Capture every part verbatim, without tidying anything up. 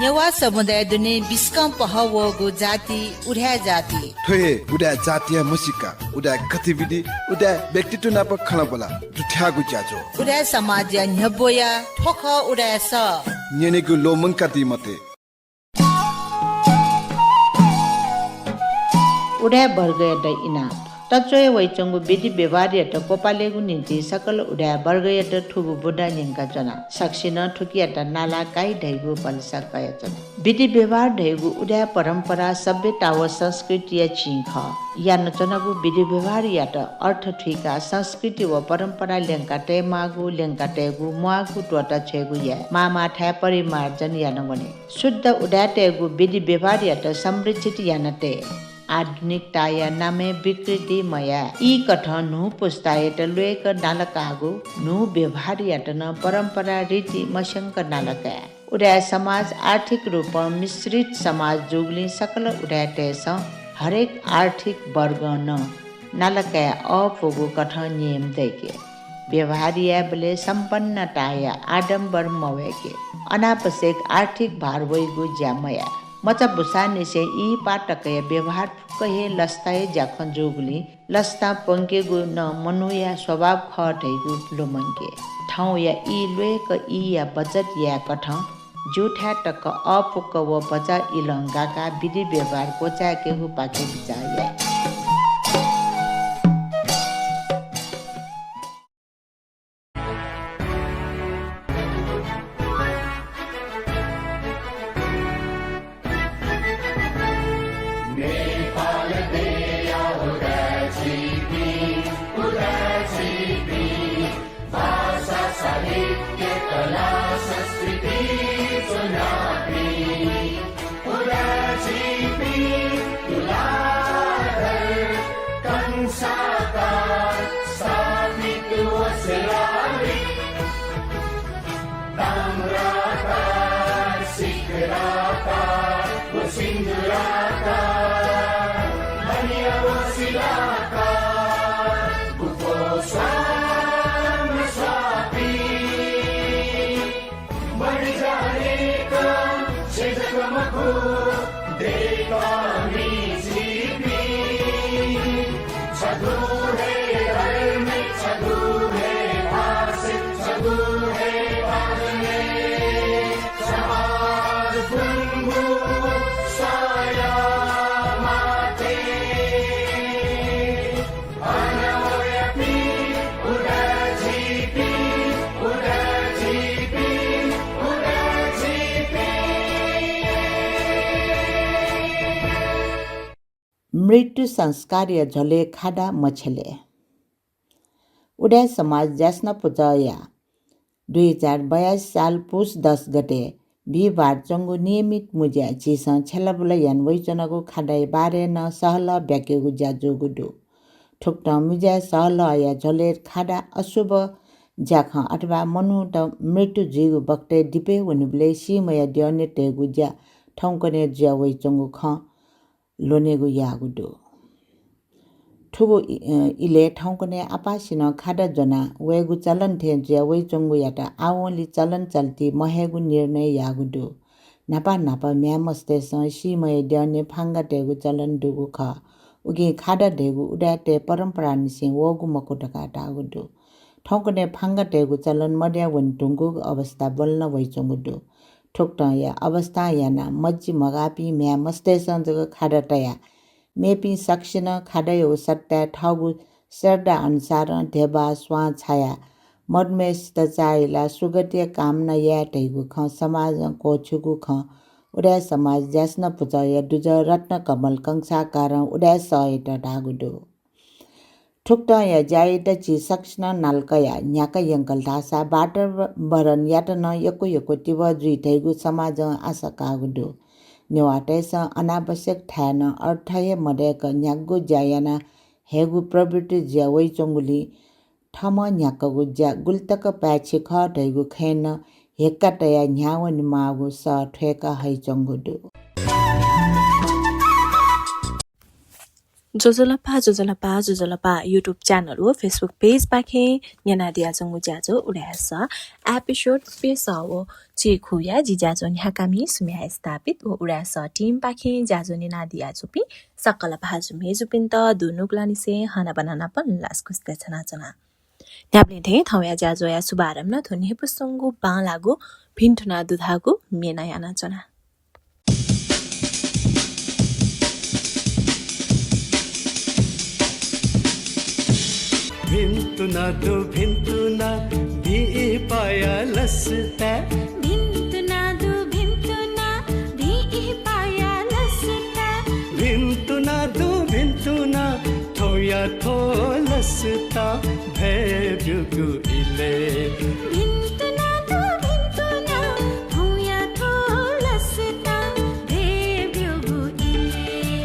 नेवाः समुदाय दुने बिस्कं पहः वःगु जाति उदाय् जाति। थ्व हे उदाय् जातिया म्हसीका, उदाय् गतिविधि, उदाय् व्यक्तित्व नाप खँल्हाबल्हा दुथ्याःगु ज्याझ्वः। उदाय् समाजया न्ह्यब्वया थ्व खः उदाय् सः। न्यनेगु ल्वःमंकादी मते। उदाय् वर्गयात इनाप। तच्वया वइच्वंगु विधि व्यवहारयात क्वपालेगु निंतिं सकल उदाय् वर्गयात थुगु बुँदा न्यंकाच्वना। सकसिनं थुकियात नाला काइ धइगु भलसा कयाच्वना। विधि व्यवहार धइगु उदाय् परम्परा सभ्यता व संस्कृतिया चिं खः। यानाच्वनागु विधि व्यवहारयात अर्थ थुइकाः संस्कृति व परम्परा ल्यंका तयेमाःगु, ल्यंका तयेगु, म्वाःगु त्वःता छ्वयेगु याये। माःमाःथाय् परिमार्जन याना वने। शुद्ध उदाय्‌तय्‌गु विधि व्यवहारयात संरक्षित याना तये। आधुनिकताया नामय् विकृति मयाये। ई कथं न्हू पुस्तायात ल्वय्‌क नालाकाःगु न्हू व्यवहारयात नं परम्परा रीति मस्यंक नालाकाये। उदाय् समाज आर्थिक रूपं मिश्रित समाज जूगुलिं सकल उदाय्‌तय्‌सं हरेक आर्थिक वर्गं नं नालाकाये अःपुगु कथं नियम दय्‌के। व्यवहार यायेबलय् सम्पन्नताया आडम्बर मवय्‌के। अनावश्यक आर्थिक भार वइगु ज्या मयाये। मचा बुसांनिसें इहिपाः तकया व्यवहार फुक्क हे लसताया ज्याखँ जूगुलिं लसता प्वंकेगु नं मनूया स्वभाव खः धइगु ल्वःमंके। थौंया ई ल्वय्‌क ईया बचत याये कथं ज्यूथाय् तक अःपुक व भचा इलं गाकाः विधि व्यवहार क्वचाय्‌केगुपाखे बिचाः याये। नेपाल देया उदाय् झीपिं, उदाय् झीपिं, भाषा, साहित्य, कला, संस्कृति च्वनापिं, उदाय् झीपिं तुलाधर कंसाकार स्थापित व शिलालिपि। ताम्राकार, शिखराकार व सिन्दूराकार, बनिया व शिलाकार, गुफो स्वां स्वापी। बढी जानेका छेँ जक मखु, देय्‌कामि झीपिं। छगू हे धर्म, छगू हे भाषा, छगू हे भाषा, समाज गुंगू साया माते। मृत्यु संस्कारया झ्वलय् खादा मछ्यले। उदाय् समाज ज्यासना पुचःया दुई हजार बयासी साल पुस दस गते बिहिबार च्वंगु नियमित मुँज्याय् झीसं छ्यलाबुला याना वइच्वनागु खादाया बारे नं सहलह ब्याकेगु ज्या जूगु दु। थुकथं मुँज्याय् सहलहया झ्वलय् खादा अशुभ ज्याखँ अथवा मनूत मृत्यु जुइगु बखतय् दिपय् वनीबलय् सीम्हया द्यःने तयेगु ज्या थौंकन्हय् जुया वइच्वंगु खँ ल्वनेगु याःगु दु। थुगु इ-, अ, इलय् थौंकन्हय् आपासिनं खादा ज्वना वयेगु चलन थें जुया वइच्वंगुयात आवंलि चलन चल्ति महयेगु निर्णय याःगु दु। न्हापा न्हापा म्ह्याय् मस्तय्‌सं सीम्हया द्यःने फांगा तयेगु चलन दुगु खः। उकिं खादा धइगु उदाय्‌तय् परम्परानिसें वःगु मखु धकाः धाःगु दु। थौंकन्हय् फांगा तयेगु चलन मदया वने धुंकूगु अवस्था ब्वलना वइच्वंगु दु। थुकथंया अवस्थां यानाः मज्जि मगाःपिं म्ह्याय् मस्तय्‌सं जक खादा तयाः मेपिं सकसिनं खादायागु सट्टाय् थःगु श्रद्धा अनुसारं ध्यबा, स्वां छायाः मदुम्हय्‌सित चाःहिलाः सुगतिया कामना याये धइगु खँ समाजं क्वःछिउगु खँ उदाय् समाज ज्यासना पुचःया दुजः रत्नकमल कंसाकारं उदाय् सःयात धाःगु दु। थुकथंया ज्यायात झी सकसिनं नाला कयाः न्ह्याका यंकल धाःसा वातावरणयात नं यक्व यक्व तिबः जुइ धइगु समाजं आशा काःगु दु। नेवाःतय्‌सं अनावश्यक थाय् नं अर्थ हे मदय्‌क न्ह्यागु ज्या याना हयेगु प्रवृत्ति जुया वइच्वंगुलिं थःम्हं न्ह्याकागु ज्या गुलितक पाय्‌छि खः धइगु खँय् नं हेक्का तयाः न्ह्यावनेमाःगु सः थ्वय्‌का हइच्वंगु दु। ज्वजलपा, ज्वजलपा, ज्वजलपा YouTube channel व Facebook page पाखें न्यनादियाच्वंगु ज्याझ्वः उदाय् सः episode प्यसः व चीखुया जि ज्याझ्वः न्ह्याकामि सुम्या स्थापित व उदाय् सः team पाखें ज्याझ्वः न्यनादियाच्वंपिं सकल भाजु मय्जुपिन्त दुनुगलंनिसें हनाबना नापं लसकुस देछानाच्वना। न्ह्याबलें थें थौंया ज्याझ्वःया शुभारम्भ नं थ्व न्ह्यइपुसे च्वंगु बांलाःगु भिन्तुना दु धाःगु म्ये नं यानाच्वना। भिन्तुना दु भिन्तुना, भिंपाया लसताय्। भिन्तुना दु भिन्तुना, भिंपाया लसताय्। भिन्तुना दु भिन्तुना, थौंया थ्व लसता भ्वय् ब्यूगु इलय्। भिन्तुना दु भिन्तुना, थौंया थ्व लसता भ्वय् ब्यूगु इलय्।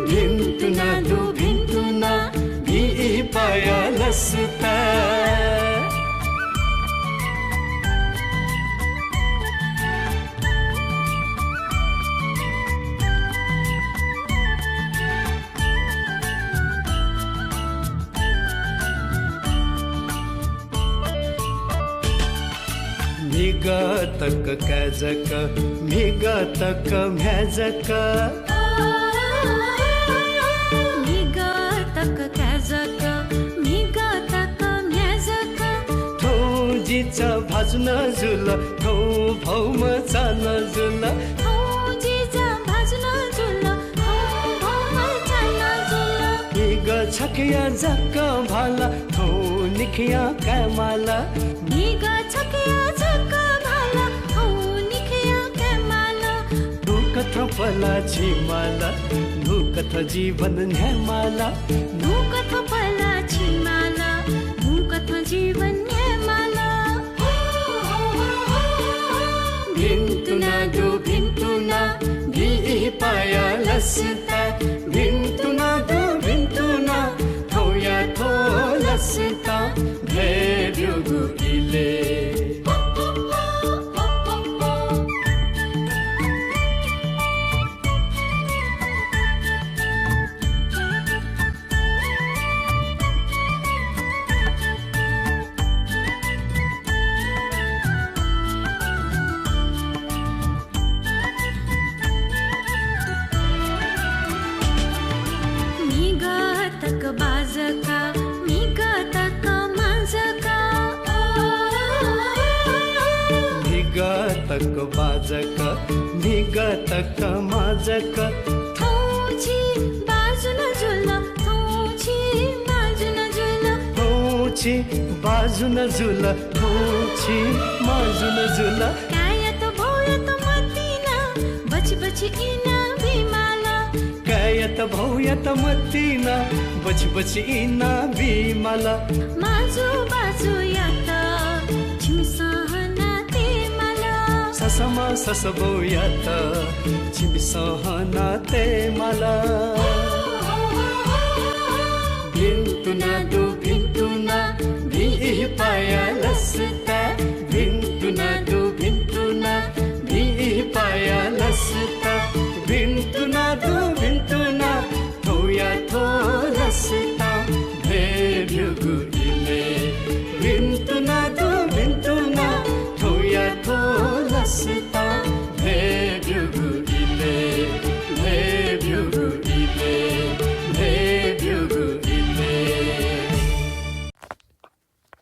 भिन्तुना दु भिन्तुना, भिंपाया लसताय्। म्हिगः तक काय् जक, म्हिगः तक म्ह्याय् जक। म्हिगः तक काय् जक, म्हिगः तक म्ह्याय् जक। थौं जि चा भाजु नं जुल, थौं भौमचा नं जुल। थौं जि चा भाजु नं जुल, थौं भौमचा नं जुल। म्हिगः छकःया जक भाला, थौं निखँया काय् माला। म्हिगः छकःया जक भाला, थौं निखँया काय् माला। न्हूकथं पलाः छि माला, न्हूकथं जीवन न्ह्याये माला। न्हूकथं पलाः छि माला, न्हूकथं जीवन न्ह्याये माला। भिन्तुना दु भिन्तुना, भिंपाया लसताय्। भिन्तुना दु भिन्तुना, थौंया थ्व लसता भ्वय् ब्यूगु इलय्। म्हिगः तक बाजका, म्हिगः तक माजका। म्हिगः तक बाजका, म्हिगः तक माजका। थौं छि बाजु नं जुल, थौं छि माजु नं जुल। थौं छि बाजु नं जुल, थौं छि माजु नं जुल। काय्‌यात भौयात मतिना, बछि बछि इनाबी माला। काय्‌यात भौयात मतिना, बछि बछि इनाबी माला। माजु बाजुयात छिमिसं हना तये माला। ससम्मा ससबौयात छिमिसं हना तये माला। भिन्तुना दु भिन्तुना, भिंपाया लसताय्। भिन्तुना दु भिन्तुना, भिंपाया लसताय्। भिन्तुना दु भिन्तुना, थौंया थ्व लसता भ्वय् ब्यूगु इलय्। भिन्तुना दु भिन्तुना, थौंया थ्व लसता भ्वय् ब्यूगु इलय्, भ्वय् ब्यूगु इलय्, भ्वय् ब्यूगु इलय्।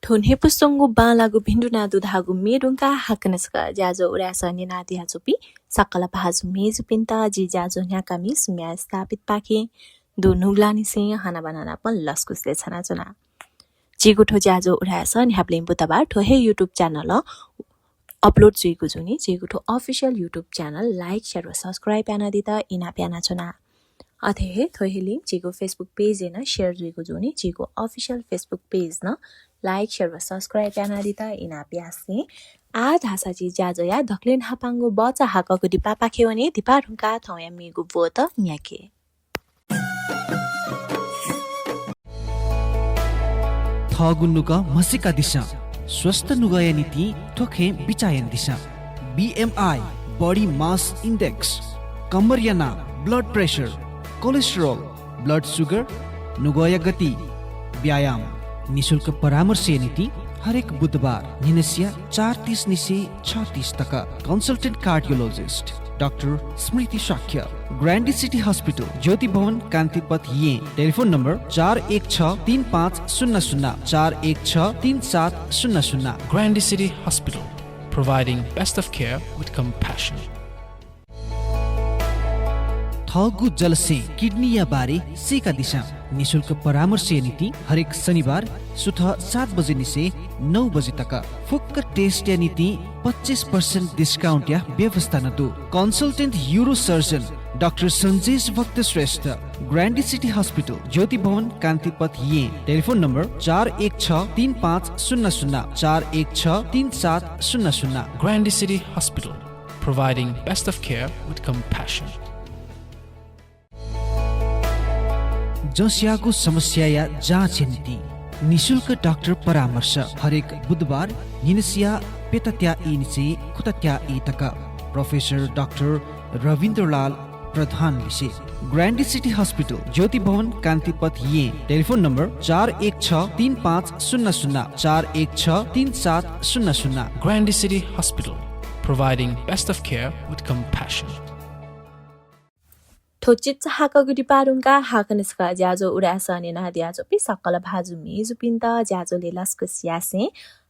थ्व न्ह्यइपुसे च्वंगु बांलाःगु भिन्तुना दु धाःगु म्ये धुंकाः हाकनं छकः ज्याझ्वः उदाय् सः न्यनादियाच्वंपिं सकल भाजु मय्जुपिन्त जि ज्याझ्वः न्ह्याकामि सुम्या स्थापितपाखें दुनुगलंनिसें हनाबना नापं लसकुस देछानाच्वना। झीगु थ्व ज्याझ्वः उदाय् सः न्ह्याबलें बुधबार थ्व हे YouTube channel-य् upload जुइगु जूनिं झीगु थ्व official YouTube channel like, share व subscribe यानादीत इनाप यानाच्वना। अथे हे थ्व हे link झीगु Facebook page-य् नं share जुइगु जूनिं झीगु official Facebook page नं like, share व subscribe यानादीत इनाप यासें आः धाःसा झी ज्याझ्वःया दकलय् न्हापांगु बचा हाकःगु दिपापाखे वने। दिपा धुंकाः थौंया मेगु ब्वत न्ह्याके। थःगु नुगः म्हसीकादिसँ। स्वस्थ नुगःया निंतिं थ्व खँय् बिचाः यानादिसँ। B M I, Body Mass Index, कम्मरया नाप blood pressure, cholesterol, blood sugar, नुगःया गति, व्यायाम। निशुल्क परामर्शया निंतिं हरेक बुधबार न्हिनसिया चार तीस निसें छ तीस तक। कन्सल्टेन्ट कार्डियोलोजिस्ट डाक्टर स्मृति शाक्य, ग्रान्डी सिटी हस्पिटल, ज्योति भवन, कान्तिपथ, येँ। टेलिफोन नम्बर चार एक छ तीन पाँच शून्य शून्य, चार एक छ तीन सात शून्य शून्य। Grande City Hospital, providing best of care with compassion. थःगु जलस्यें किडनीया बारे सीकादिसँ। निशुल्क परामर्शया निंतिं हरेक शनिबार सुथ सात बजे निसें नौ बजे तक। फुक्क टेस्टया निंतिं पच्चिस प्रतिशत डिस्काउन्टया व्यवस्था नं दु। कन्सल्टेन्ट युरोसर्जन डाक्टर सञ्जेश भक्त श्रेष्ठ, ग्रान्डी सिटी हस्पिटल, ज्योति भवन, कान्तिपथ, येँ। टेलिफोन नम्बर चार एक छ तीन पाँच शून्य शून्य, चार एक छ तीन सात शून्य शून्य। Grande City Hospital, providing best of care with compassion. जँस्याःगु समस्याया जाँचया निंतिं निशुल्क डाक्टर परामर्श हरेक बुधबार न्हिनसिया प्यतात्या ई निसें खुतात्या ई तक। प्रोफेसर डाक्टर रविन्द्रलाल प्रधान लिसे, ग्रान्डी सिटी हस्पिटल, ज्योति भवन, कान्तिपथ, येँ। टेलिफोन नम्बर चार एक छ तीन पाँच शून्य शून्य, चार एक छ तीन सात शून्य शून्य। Grande City Hospital, providing best of care with compassion. थ्व चिचाहाकःगु दिपा धुंकाः हाकनं छकः ज्याझ्वः उदाय् सः न्यनादियाच्वंपिं सकल भाजु मय्जुपिन्त ज्याझ्वलय् लसकुस यासें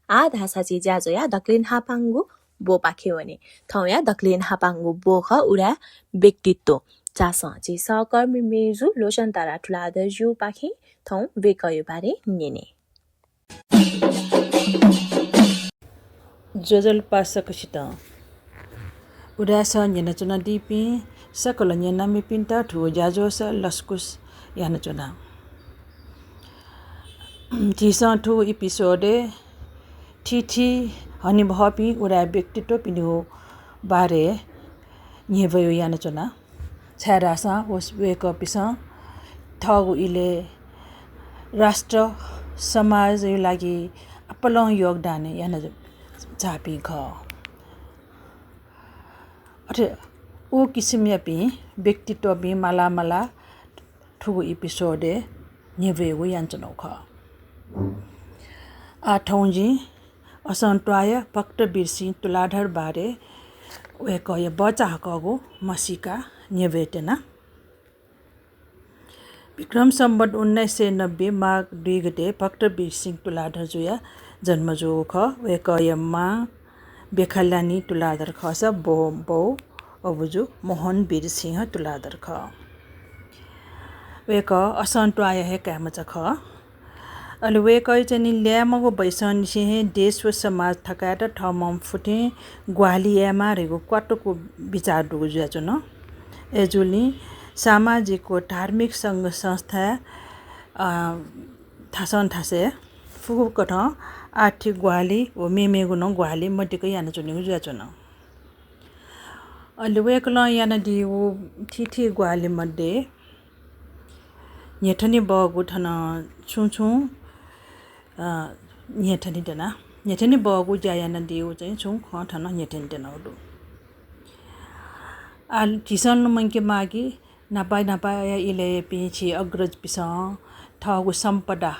आः धाःसा झी ज्याझ्वःया दकलय् न्हापांगु ब्वपाखे वने। थौंया दकलय् न्हापांगु ब्व खः उदाय् व्यक्तित्व। झासँ झी सहकर्मी मय्जु लोचनतारा तुलाधरजुपाखें थौं वय्कःया बारे न्यने। ज्वजलपा सकसितं। उदाय् सः न्यनाच्वनादीपिं सकल न्यनामिपिन्त थुगु ज्याझ्वलय् लसकुस यानाच्वना। झीसं थुगु episode-य् थीथी हनेबहःपिं उदाय् व्यक्तित्वपिनिगु बारे न्ह्यब्वयेगु यानाच्वना। छाय्धाःसा व, वय्कःपिसं थःगु इलय् राष्ट्र समाजया लागि आपालं योगदान याना झाःपिं खः। अथे व किसिमयापिं व्यक्तित्वपिं माला माला थुगु episode-य् न्ह्यब्वयेगु यानाच्वनागु खः। आः थौं जिं असंत्वाःया भक्तवीर सिंह तुलाधर बारे वय्कःया बचाहाकःगु म्हसीका न्ह्यब्वयेत्यना। विक्रम सम्वत उन्नाइस सय नब्बे माघ दुई गते भक्तवीर सिंह तुलाधरजुया जन्म जूगु खः। वय्कःया मां बेखाल्यानी तुलाधर खःसा बौ, बौ अबुजु मोहनवीर सिंह तुलाधर खः। वय्कः असंत्वाःया हे काय्मचा खः। अले वय्कःया चाहिँ नि ल्याय्म्हगु वयसंनिसें हे देश व समाज थकायेत थःम्हं फुथें ग्वाहालि यायेमाः धइगु क्वातुक बिचाः दुगु जुयाच्वन। अय्जूगुलिं सामाजिक व धार्मिक संघ संस्थाय्, अ, थासं थासय् फुक्कं आर्थिक ग्वाहालि व मेमेगु नं ग्वाहालि मदिक्क यानाच्वनेगु जुयाच्वन। अले वय्कलं यानादीगु थीथी ग्वाहालि मध्ये न्ह्यथने बहःगु थन छुं छुं, अ, न्ह्यथने त्यना। न्ह्यथने बहःगु ज्या यानादीगु चाहिँ छुं खँ थन न्ह्यथने त्यनागु दु। आ, झीसं लुमंके माः कि न्हापा न्हापाया इलय्‌यापिं झी अग्रजपिसं थःगु सम्पदा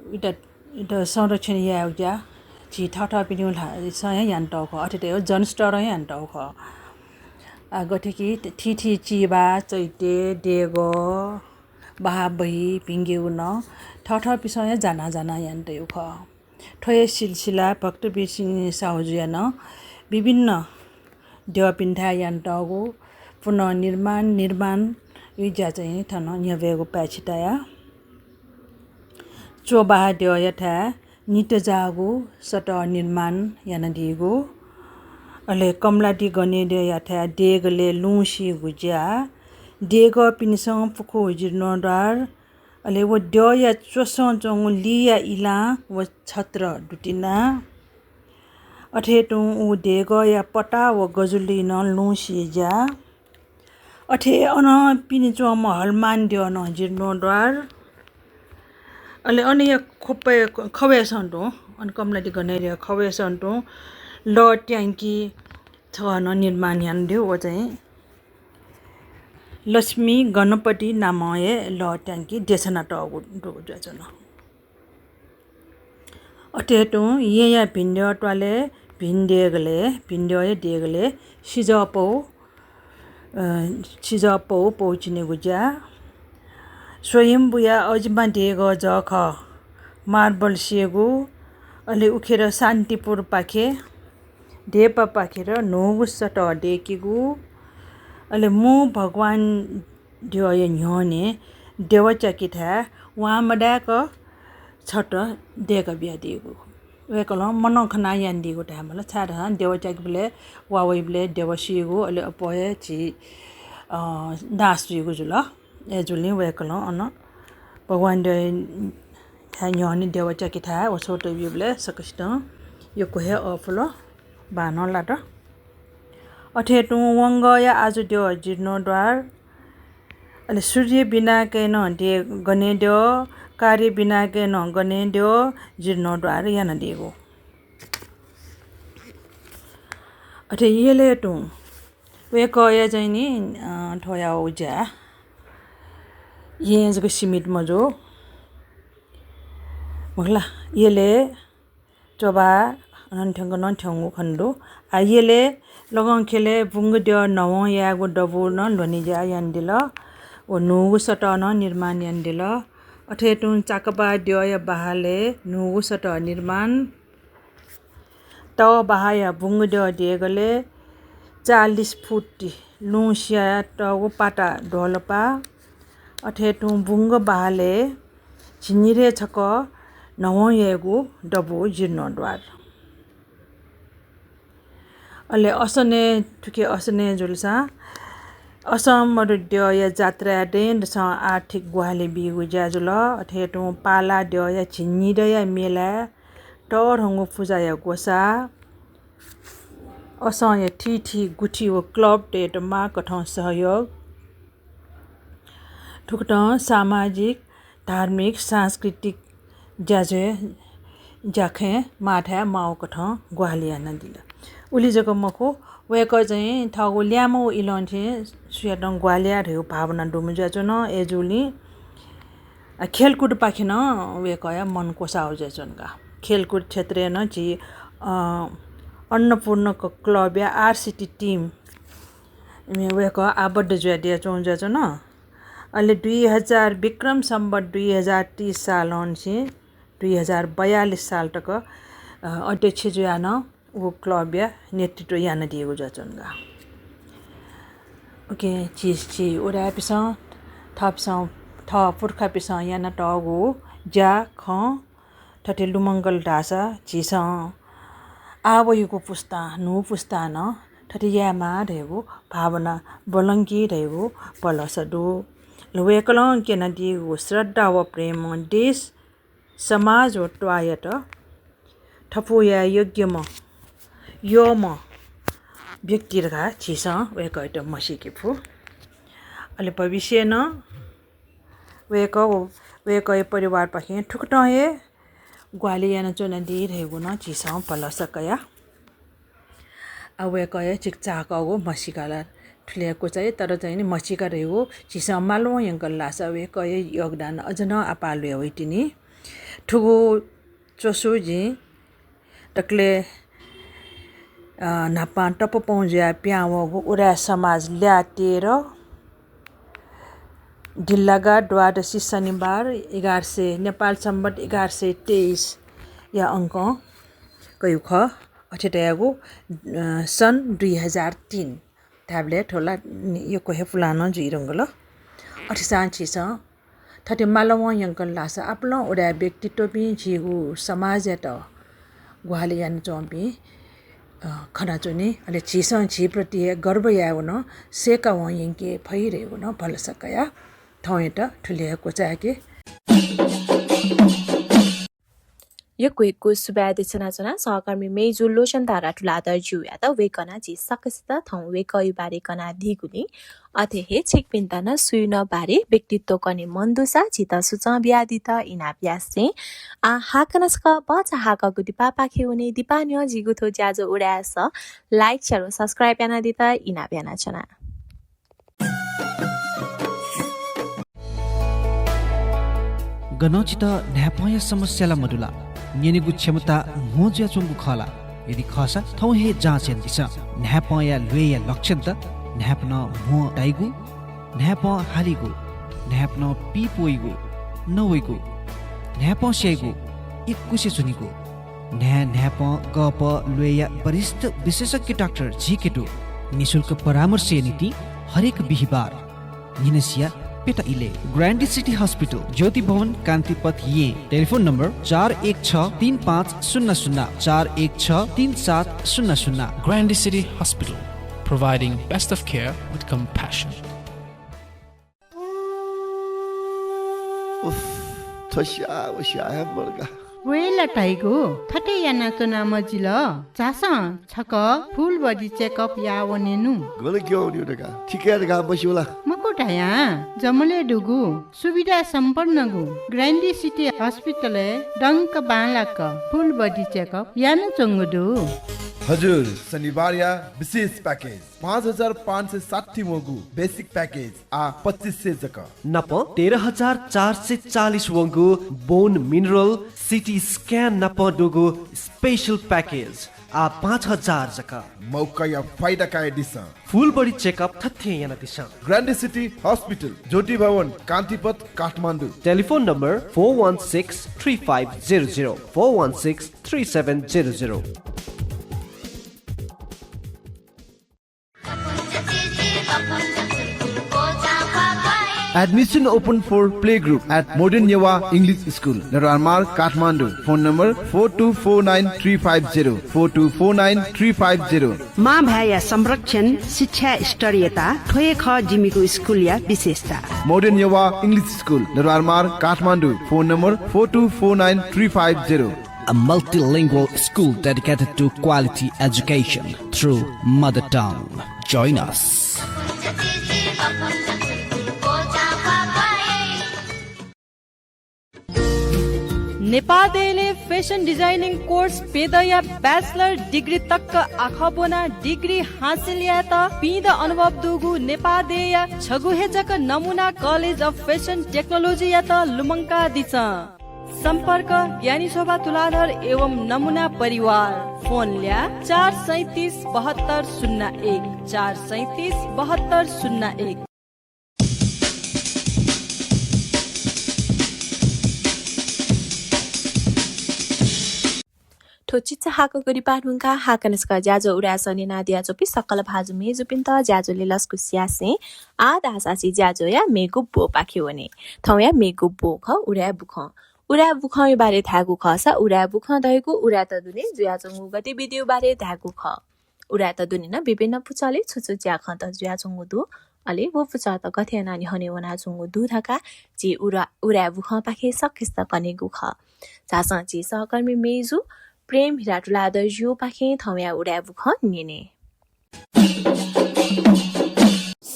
इमित, इमित संरक्षण यायेगु ज्या झी थःथःपिनिगु ल्हातं हे यानातःगु खः। अथे तयाः जनस्तरं हे यानातःगु खः। आ, गथे कि थीथी चिबाः, चैत्य, देगः, बहाः बही भिंकेगु नं थःथःपिसं हे जानाः जानाः यानातःगु खः। थ्व हे सिलसिला भक्तवीर सिंह साहुजुया नं विभिन्न द्यःपिन्थाय् यानातःगु पुनर्निर्माण, निर्माणया ज्या चाहिँ थन न्ह्यब्वयेगु पाय्छि ताया। च्वबाः द्यःयाथाय् नितजाःगु सतः निर्माण यानादीगु, अले कमलादी गनेद्यःयाथाय् देगलय् लुँ सीगु ज्या, देगःपिनिसं पुखू जीर्णोद्धार, अले व द्यःया च्वसं च्वंगु लिया इलां व छत्र दुतिना। अथे तुं व देगःया पता व गजुलिइ नं लुँ सी ज्या। अथे अन पिने च्वंम्ह हलमान द्यः नं जीर्णोद्धार। अले अनया ख्वपय्, खवय्‌सं तुं, अन कमलादी गनेद्यःया खवय्‌सं तुं लः ट्याङ्की छगः नं निर्माण यानादीगु, व चाहिँ लक्ष्मी गणपति नामं हे लः त्यांकी देछानातःगु दु जुयाच्वन। अथे तुं येँया भिंद्यः त्वालय् भिं देगलय्, भिंद्यःया देगलय् सिजःपौ, अ, सिजःपौ पौचिनेगु ज्या, स्वयम्भूया अजिमा देगः जःखः marble स्येगु, अले उखेर शान्तिपुरपाखे, देपापाखेर न्हूगु सतः दय्केगु, अले मू भगवान द्यःया न्ह्यःने देवा च्याकिथाय् वांमदाय्क छत दय्का बियादीगु। वय्कलं मनं खनाः यानादीगु धायेमाल, छाय्धाःसा देवा च्याकिबलय् वा वइबलय् देवा सीगु, अले अप्वः हे झी, अ, नाश जुइगु जुल। अय्जूगुलिं वय्कलं अन भगवान द्यःया न्ह्यःने देवा च्याकिथाय् वसः तयाबीबलय् सकसितं यक्व हे अःपुल, बांनं लात। अथे तुं वंगःया आजु द्यः जीर्णोद्धार, अले सूर्य बिनाकय् नं दे गने द्यः, कार्य बिनाकय् नं गने द्यः, जीर्णोद्धार यानादीगु। अथे यलय् तुं वय्कःया चाहिँ नि, अ, थ्वया ज्या येँय् जक सीमित मजू। मखु ला, यलय् च्वभाः अनं थ्यंक नं थ्यंगु खने दु। आ, यलय् लगंखेलय् बुंगद्यः नवं यायेगु दबू नं ल्ह्वने ज्या यानादिल। व न्हूगु सतः नं निर्माण यानादिल। अथे तुं चाकपा द्यःया बहालय् न्हूगु सतः निर्माण। तः बहाःया बुंगद्यः देगलय् चालिस फुट लुँ सियातःगु पाता द्वहलपा। अथे तुं बुंग बहालय् झिंनिदँय् छकः नवं यायेगु दबू जीर्णोद्धार। अले असनय्, थुकी असनय् जुलसां असं मदु द्यःया जात्राय् दँय्दसं आर्थिक ग्वाहालि बीगु ज्या जुल। अथे तुं पाला द्यःया झिंनिदँया मेलाय् तःधंगु पुजाया ग्वसाः, असंया थीथी गुथि व क्लबतय्त माःकथं सहयोग, थुकथं सामाजिक, धार्मिक, सांस्कृतिक ज्याझ्वः ज्याखँय् माःथाय् माःगु कथं ग्वाहालि यानादिल। उलि जक मखु, वय्कः चाहिँ थःगु ल्याय्म्ह व इलं थें सुयातं ग्वाहालि याये धयागु भावना दुम्ह जुयाच्वन। अय्जूगुलिं, अ, खेलकुदपाखे नं वय्कःया मन क्वसाःगु जुयाच्वन का। खेलकुद क्षेत्रय् नं झी, अ, अन्नपूर्ण क-, क्लबया आरसिटी टिम इमिं वय्कः आबद्ध जुयादियाच्वंगु जुयाच्वन। अले दुई हजार विक्रम सम्बत दुई हजार तीस सालंनिसें दुई हजार बयालिस साल तक, अ, अध्यक्ष जुयाः नं व क्लबया नेतृत्व यानादीगु जुयाच्वन का। OK, झी, झी उदाय्‌पिसं, थःपिसं, थः पुर्खापिसं यानातःगु ज्या खँ थथे लुमंकल धाःसा झीसं आः वइगु पुस्तां, न्हू पुस्तां नं थथे यायेमाः धयागु भावना ब्वलंकी धयागु भलसा दु। वय्कलं क्यनादीगु श्रद्धा व प्रेमं देश, समाज व त्वाःयात थपु याये योग्यम्ह, यःम्ह व्यक्ति धकाः झीसं वय्कःयात म्हसीके फु। अले भविष्यय् नं वय्कः व वय्कःया परिवारपाखें थुकथं हे ग्वाहालि यानाच्वनादी धयागु नं झीसं भलसा कया। आ, वय्कःया चिकिचाःकःगु म्हसीका ला थुलि हे क्वचाइ, तर चाहिँ नि म्हसीका धयागु झीसं मालं यंकल धाःसा वय्कःया योगदान अझ नं आपाः ल्वय् वइतिनि। थुगु च्वसु जिं दकलय्, अ, न्हापां तपपौं जुयाः पिहां वःगु उदाय् समाज ल्याः तेह्र, दिल्लागा द्वादशी शनिबार एघार सय, नेपाल सम्बत एघार सय तेइसया अंकं कयागु खः। अथे धयागु, अ, सन् दुई हजार तीन धायेबलय् थ्व ला नि-, यक्व हे पुलां नं जुइधुंकल। अथेसां झीसं थथे मालं यंकल धाःसा आपालं उदाय् व्यक्तित्वपिं झीगु समाजयात ग्वाहालि यानाच्वंपिं, अ, खनाच्वनी। अले झीसं झीप्रति हे गर्व यायेगु नं सय्कावं यंके फइ धयागु नं भलसा कया। थौंयात थुलि हे क्वचाय्के। यक्व यक्व सुभाय् देछानाच्वना सहकर्मी मय्जु लोचनतारा तुलाधरजुयात। वय्कलं झी सकसित थौं वय्कःया बारे कनादीगुलिं, अथे हे छिकपिन्त नं सुया नं बारे व्यक्तित्व कने मन दुसा झीत सुचं बियादीत इनाप यासें। आ, हाकनं छकः भचा हाकःगु दिपापाखे वने। दिपा न्ह्यः जिगु थ्व ज्याझ्वः उदाय् सः like, share व subscribe यानादीत इनाप यानाच्वना। गनं छितः न्हाय्पंया समस्या ला मदु ला? न्यनेगु क्षमता म्हो जुयाच्वंगु खः ला? यदि खःसा थौं हे जाँच यानादिसँ। न्हाय्पंया ल्वय्या लक्षणत न्हाय्पनं म्हो ताइगु, न्हाय्पं हालीगु, न्हाय्पनं पीप वइगु, नवइगु, न्हाय्पं स्याइगु, इकुसे च्वनीगु, न्हाय् न्हाय्पं गःपः ल्वय्या वरिष्ठ विशेषज्ञ डाक्टर झीके दु। निशुल्क परामर्शया निंतिं हरेक बिहिबार न्हिनसिया प्यता इलय्। ग्रान्डी सिटी हस्पिटल, ज्योति भवन, कान्तिपथ, येँ। टेलिफोन नम्बर चार एक छ तीन पाँच शून्य शून्य, चार एक छ तीन सात शून्य शून्य। Grande City Hospital, providing best of care with compassion. उफ, थ्व स्याः व स्याः हे मदुका। वय् ला धाइगु, थथे यानाच्वना मजिल। झासँ छकः full body checkup याः वनेनु। गन क्यं वनेगु धकाः, थिकय् धकाः मस्यू ला? मखु धयां, जमलय् दुगु सुविधा सम्पन्नगु ग्रान्डी सिटी हस्पिटलय् दंक बांलाक full body checkup यानाच्वंगु दु। हजुर, शनिबारया विशेष package। पाँच हजार पाँच सय साठी वंगु basic package आः पच्चिस सय जक। नाप तेह्र हजार चार सय चालिस वंगु bone mineral, CT scan नाप दुगु special package आः पाँच हजार जक। मौकाया फाइदा कयादिसँ। Full body checkup थथे यानादिसँ। Grande City Hospital, ज्योति भवन, कान्तिपथ, Kathmandu. Telephone number four one six three five zero zero, four one six three seven zero zero। Admission open for playgroup at Modern Newa English School, Darabar Marg, Kathmandu. Phone number four two four nine three five zero, four two four nine three five zero। मां भाय्‌या संरक्षण, शिक्षा स्तरीयता, थ्व हे खः जिमिगु स्कुलया विशेषता। Modern Newa English School, Darabar Marg, Kathmandu. Phone number four two four nine three five zero। A multilingual school dedicated to quality education through mother tongue. Join us. नेपाः देय्‌लय् fashion designing course प्यदँया bachelor degree तक आखः ब्वनाः degree हासिल यायेत पीदँ अनुभव दुगु नेपाः देय्‌या छगू हे जक नमुना College of Fashion Technology यात लुमंकादिसँ। सम्पर्क, ज्ञानी शोभा तुलाधर एवं नमुना परिवार। फोन ल्याः, चार सैँतिस बहत्तर शून्य एक, चार सैँतिस बहत्तर शून्य एक। थ्व चिचाहाकः गतिपाः धुंकाः हाकनं छकः ज्याझ्वः उदाय् सः न्यनादियाच्वंपिं सकल भाजु मय्‌जुपिन्त ज्याझ्वलय् लसकुस यासें आः धाःसा झी ज्याझ्वःया मेगु ब्वपाखे वने। थौंया मेगु ब्व खः उदाय् बुखँ। उदाय् बुखँया बारे धायेगु खःसा उदाय् बुखँ धइगु उदाय्‌त दुने जुयाच्वंगु गतिविधिया बारे धायेगु खः। उदाय्‌त दुने नं विभिन्न पुचलय् छु छु ज्याखँत जुयाच्वंगु दु, अले व पुचलत गथे यानाः न्ह्यःने वनाच्वंगु दु धकाः झी उरा-, उदाय् बुखँपाखें सकसित कनेगु खः। झासँ झी सहकर्मी मय्‌जु प्रेम हिरा तुलाधरजुपाखें थौंया उदाय् बुखँ न्यने।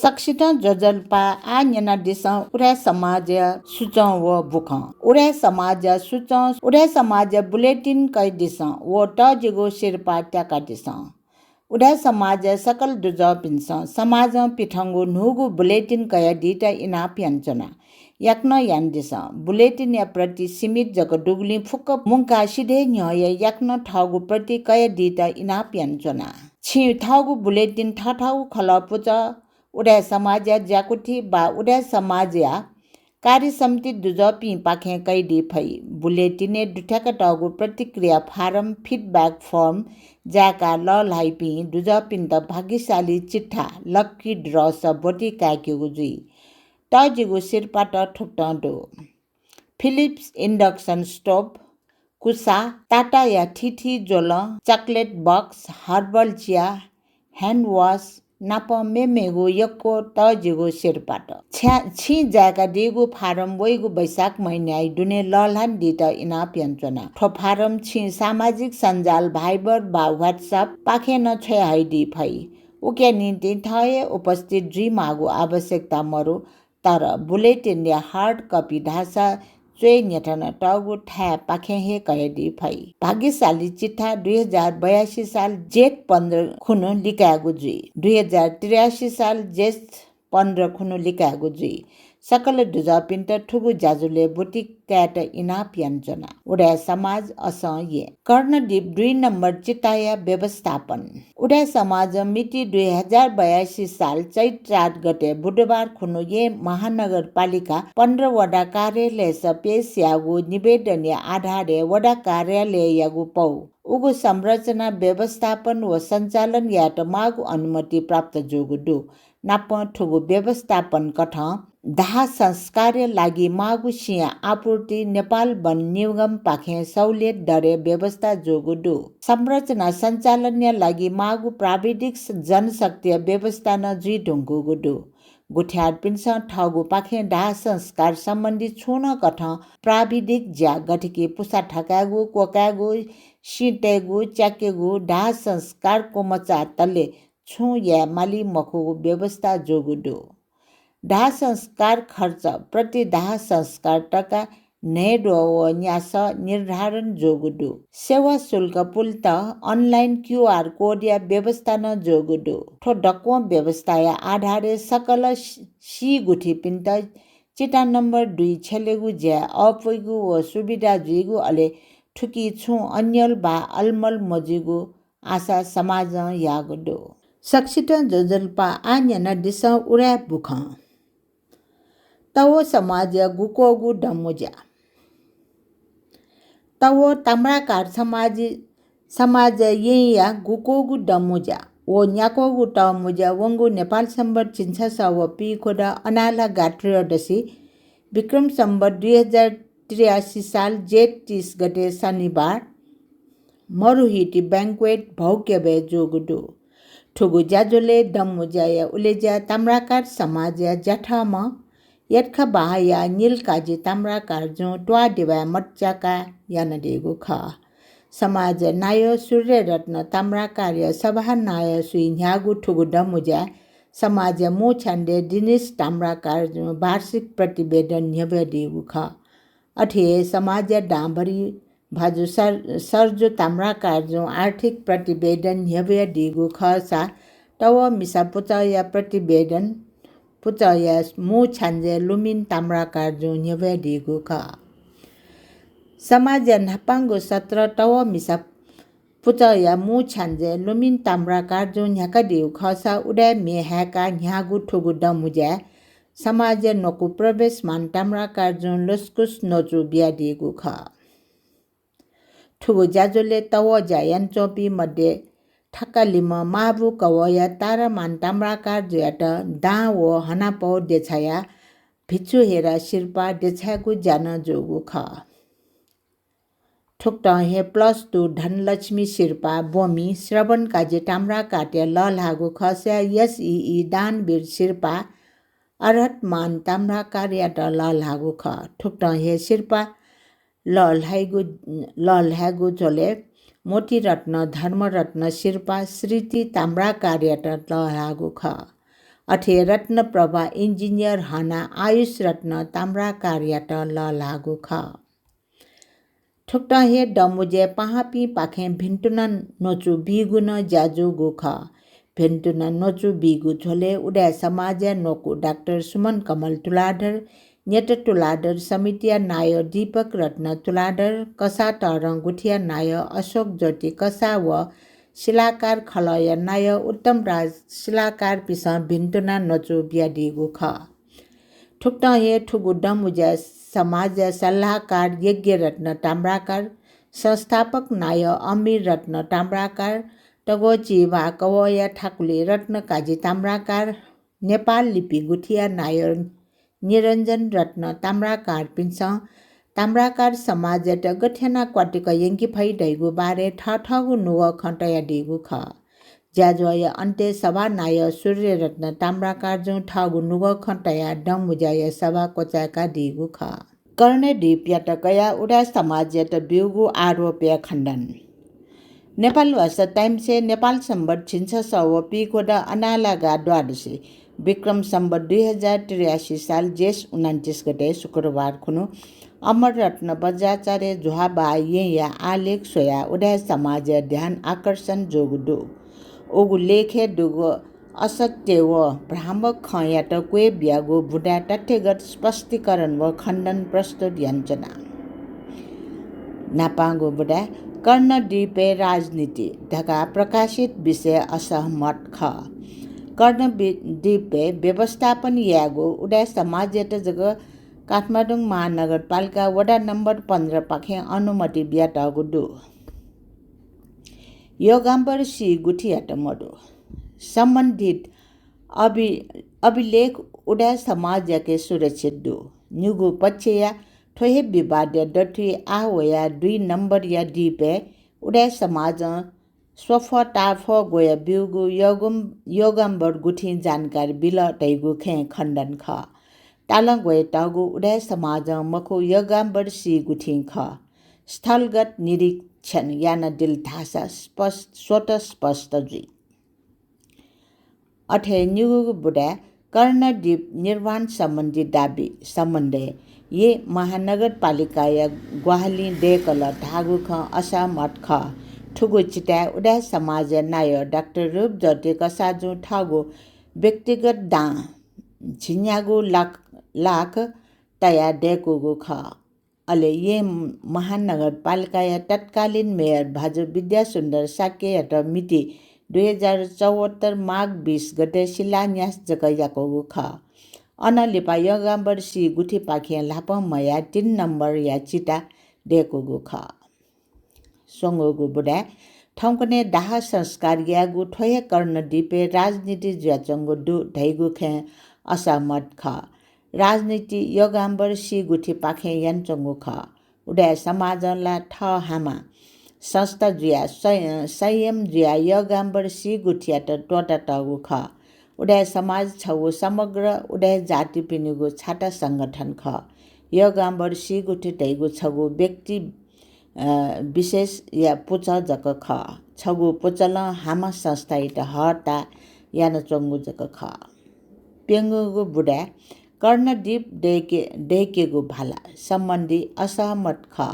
सकसितं ज्वजलपा। आः न्यनादिसँ उदाय् समाजया सुचं व बुखँ। उदाय् समाजया सुचं, उदाय् समाजया bulletin कयादिसँ व तःजिगु सिरपाः त्याकादिसँ। उदाय् समाजया सकल दुजःपिन्सं समाजं पिथंगु न्हूगु bulletin कयादीत इनाप यानाच्वना। याकनं यानादिसँ। Bulletinया प्रति सीमित जक दुगुलिं फुक्क मुंकाः सिधय् न्ह्यः हे याकनं थःगु प्रति कयादीत इनाप यानाच्वना। छिं थःगु bulletin थःथःगु खलः पुचः, उदाय् समाजया ज्याकुथि वा उदाय् समाजया कार्य समिति दुजःपिंपाखें कयादी फइ। Bulletinय् दुथ्याकातःगु प्रतिक्रिया फारम, feedback form, जाय्‌काः लःल्हाइपिं दुजःपिन्त भाग्यशाली चिट्ठा, lucky draw सः ब्वति काय्‌केगु जुइ। तःजिगु सिरपाःत थुकथं दु। Philips induction stove, कुसा, टाटाया थीथी ज्वलं, chocolate box, herbal chia, hand wash नाप मेमेगु यक्व तःजिगु सिरपाःत। छ्या-, छिं जाय्‌कादीगु फारम वइगु वैशाख महिनाया दुने लःल्हानादीत इनाप यानाच्वना। थ्व फारम छिं सामाजिक सञ्जाल Viber वा WhatsApp पाखें नं छ्वयाहयादी फइ। उकिया निंतिं थः हे उपस्थित जुइमाःगु आवश्यकता मरु। तर bulletinया hard copy धाःसा च्वय् न्ह्यथनातःगु थाय्‌पाखें हे कयादी फइ। भाग्यशाली चिट्ठा दुई हजार बयासी साल जेठ पन्ध्र खुन्हु लिकायेगु जुइ। दुई हजार त्रियासी साल जेठ पन्ध्र खुन्हु लिकायेगु जुइ। सकल दुजःपिन्त थुगु ज्याझ्वलय् ब्वति कायेत इनाप यानाच्वना। उदाय् समाज असं येँ। कर्णदीप दुई नम्बर चिताया व्यवस्थापन। उदाय् समाजं मिति दुई हजार बयासी साल चैत्र आठ गते बुधबार खुन्हु येँ महानगरपालिका पन्ध्र वडा कार्यालयस पेश याःगु निवेदनया आधारय् वडा कार्यालययागु पौ उगु संरचना व्यवस्थापन व सञ्चालन यायेत माःगु अनुमति प्राप्त जूगु दु। नापं थुगु व्यवस्थापन कथं दाह संस्कारया लागि माःगु सिँया आपूर्ति नेपाल वन निगमपाखें सहुलियत दरय् व्यवस्था जूगु दु। संरचना सञ्चालनया लागि माःगु प्राविधिक स-, जनशक्तिया व्यवस्था नं जुइधुंकूगु दु। गुथियारपिन्सं थःगुपाखें दाह संस्कार सम्बन्धी छुं नं कथं प्राविधिक ज्या गथेकि पुसा थकायेगु, क्वकायेगु, सिँ तयेगु, च्याकेगु, दाह संस्कार क्वमचाःतले छुं याये माली मखुगु व्यवस्था जूगु दु। दाह संस्कार खर्च प्रति दाह संस्कार तका न्हय्द्वः व न्यासः निर्धारण जूगु दु। सेवा शुल्क पुलेत online QR code या व्यवस्था नं जूगु दु। थ्व दक्वं व्यवस्थाया आधारय् सकल सी-, सी गुथिपिन्त चिता नम्बर दुई छ्यलेगु ज्याय् अःपुइगु व सुविधा जुइगु, अले थुकी छुं अन्यल वा अलमल मजुइगु आशा समाजं याःगु दु। सकसितं ज्वजलपा। आः न्यनादिसँ उदाय् बुखँ। तवः समाजया गुक्वःगु दँमुँज्या। तवः ताम्राकार समाज, समाजया येँया गुक्वःगु दँमुँज्या। व न्याक्वःगु दँमुँज्या वंगु नेपाल संवत् झिंछसः व पीखुदँ अनाला गा त्रयोदशी, विक्रम संवत् दुई हजार त्रियासी साल जेठ तीस गते शनिबार मरुहिति banquet भौक्यबय् जूगु दु। थुगु ज्याझ्वलय् दँमुँज्याया उलेज्या ताम्राकार समाजया ज्याथम्ह यत्खबाहया निलकाजी ताम्राकारजुं त्वाःदेवाय् मचाका यानादीगु खः। समाजया नायः सूर्यरत्न ताम्राकारया सभानायःसुइ न्ह्याःगु थुगु दँमुँज्याय् समाजया मू छ्याञ्जे दिनेश ताम्राकारजुं वार्षिक प्रतिवेदन न्ह्यब्वयादीगु खः। अथे हे समाजया दांभरि भाजु सर-, सर्जु ताम्राकारजुं आर्थिक प्रतिवेदन न्ह्यब्वयादीगु खःसा तवः मिसा पुचःया प्रतिवेदन पुचःया मू छ्याञ्जे लुमिन ताम्राकारजुं न्ह्यब्वयादीगु खः। समाजया न्हापांगु सत्र तवः मिसा पुचःया मू छ्याञ्जे लुमिन ताम्राकारजुं न्ह्याकादीगु खःसा उदाय् म्ये हाय्काः न्ह्याःगु थुगु दँमुँज्याय् समाजया न्वकू प्रवेशमान ताम्राकारजुं लसकुस न्वचु बियादीगु खः। थुगु ज्याझ्वलय् तवः ज्या यानाच्वंपिं मध्ये थकालिम्ह माहबु कवःया तारामान ताम्राकारजुयात दां व हनापौ देछायाः भिक्षु हेरा सिरपाः देछायेगु ज्या नं जूगु खः। थुकथं हे plus two धनलक्ष्मी सिरपाः ब्वंमि श्रवणकाजी ताम्राकारयात लःल्हाःगु खःसा SEE दानवीर सिरपाः अर्हतमान ताम्राकारयात लःल्हाःगु खः। थुकथं हे सिरपाः लःल्हाइगु, लःल्हाइगु झ्वलय् मोतीरत्न धर्मरत्न सिरपाः स्मृति ताम्राकारयात लःल्हाःगु खः। अथे रत्नप्रभा इन्जिनियर हनाः आयुष रत्न ताम्राकारयात लःल्हाःगु खः। थुकथं हे दँमुँज्याय् पाहांपिंपाखें भिन्तुना न्वचु बीगु नं ज्या जूगु खः। भिन्तुना न्वचु बीगु झ्वलय् उदाय् समाजया न्वकू डाक्टर सुमन कमल तुलाधर, न्यत तुलाधर समितिया नायः दीपक रत्न तुलाधर, कसाः तःधं गुथिया नायः अशोक ज्योति कसाः व शिलाकार खलःया नायः उत्तम राज शिलाकारपिसं भिन्तुना न्वचु बियादीगु खः। थुकथं हे थुगु दँमुँज्याय् समाजया सल्लाहकार यज्ञरत्न ताम्राकार, संस्थापक नायः अमीर रत्न ताम्राकार, तगोचिभा कवःया थाकुलि रत्नकाजी ताम्राकार, नेपाल लिपि गुथिया नायः निरञ्जन रत्न ताम्राकारपिन्सं ताम्राकार समाजयात गथे यानाः क्वातिक यंके फइ धइगु बारे थःथःगु नुगः खँ तयादीगु खः। ज्याझ्वःया अन्त्यय् सभानायः सूर्यरत्न ताम्राकारजुं थःगु नुगः खँ तयाः दँमुँज्याया सभा क्वचाय्कादीगु खः। कर्णद्वीपयात कयाः उदाय् समाजयात ब्यूगु आरोपया खण्डन। नेपालभाषा टाइम्सय् नेपाल संवत् झिंछसः व पीखुदँ अनालागा द्वादशी, विक्रम संवत् दुई हजार त्रियासी साल जेठ उनन्तिस गते शुक्रबार खुन्हु अमररत्न बज्राचार्य झ्वाःबहाः येँया आलेख स्वयाः उदाय् समाजया ध्यान आकर्षण जूगु दु। उगु लेखय् दुगु असत्य व भ्रामक खँयात क्वय् बियागु बुँदाय् तथ्यगत स्पष्टीकरण व खण्डन प्रस्तुत यानाच्वना। न्हापांगु बुँदाय् कर्णद्वीपय् राजनीति धकाः प्रकाशित विषय असहमत खः। कर्णद्वीपय् व्यवस्थापन यायेगु उदाय् समाजयात जक काठमाडौं महानगरपालिका वडा नम्बर पन्ध्र पाखें अनुमति बियातःगु दु। योगाम्बर सी गुथियात मदु। सम्बन्धित अभि-, अभिलेख उदाय् समाजयाके सुरक्षित दु। निगू पक्षया थ्व हे विवादया दथुइ आः वयाः दुई नम्बरया द्वीपय् उदाय् समाजं स्वफः ताफः ग्वया ब्यूगु योगम-, योगाम्बर गुथिं जानकारी बिल धइगु खँय् खण्डन खः। तालं ग्वयातःगु उदाय् समाजं मखु, योगाम्बर सी गुथिं खः। स्थलगत निरीक्षण यानादिल धाःसा स्पष्ट, स्वतः स्पष्ट जुइ। अथे निगूगु बुँदाय् कर्णद्वीप निर्माण सम्बन्धी दाबी सम्बन्धय् येँ महानगरपालिकाया ग्वाहालिं दय्‌कल धाःगु खँ असहमत खः। थुगु चिताय् उदाय् समाजया नायः डाक्टर रूपज्योति कसाःजुं थःगु व्यक्तिगत दां झिंन्यागू लाख, लाख तयाः दय्‌कूगु खः। अले येँ महानगरपालिकाया तत्कालीन मेयर भाजु विद्यासुन्दर शाक्ययात मिति दुई हजार चौहत्तर माघ बिस गते शिलान्यास जक याकूगु खः। अनं लिपा योगाम्बर सी गुथिपाखें ल्हापं मयाः तीन नम्बरया चिता दय्‌कूगु खः। स्वंगूगु बुँदाय् थौंकन्हय् दाह संस्कार यायेगु थ्व हे कर्णद्वीपय् राजनीति जुयाच्वंगु दु धइगु खँय् असहमत खः। राजनीति योगाम्बर सी गुथिपाखें यानाच्वंगु खः। उदाय् समाजं ला थः हामा संस्था जुयाः सं-, संयम जुयाः योगाम्बर सी गुथियात त्वःतातःगु खः। उदाय् समाज छगू समग्र उदाय् जातिपिनिगु छाता संगठन खः। योगाम्बर सी गुथि धइगु छगू व्यक्ति, अ, विशेषया पुचः जक खः। छगू पुचलं हामा संस्थायात हःता यानाच्वंगु जक खः। प्यंगूगु बुँदाय् कर्णद्वीप दय्‌के-, दय्‌केगु भाला सम्बन्धी असहमत खः।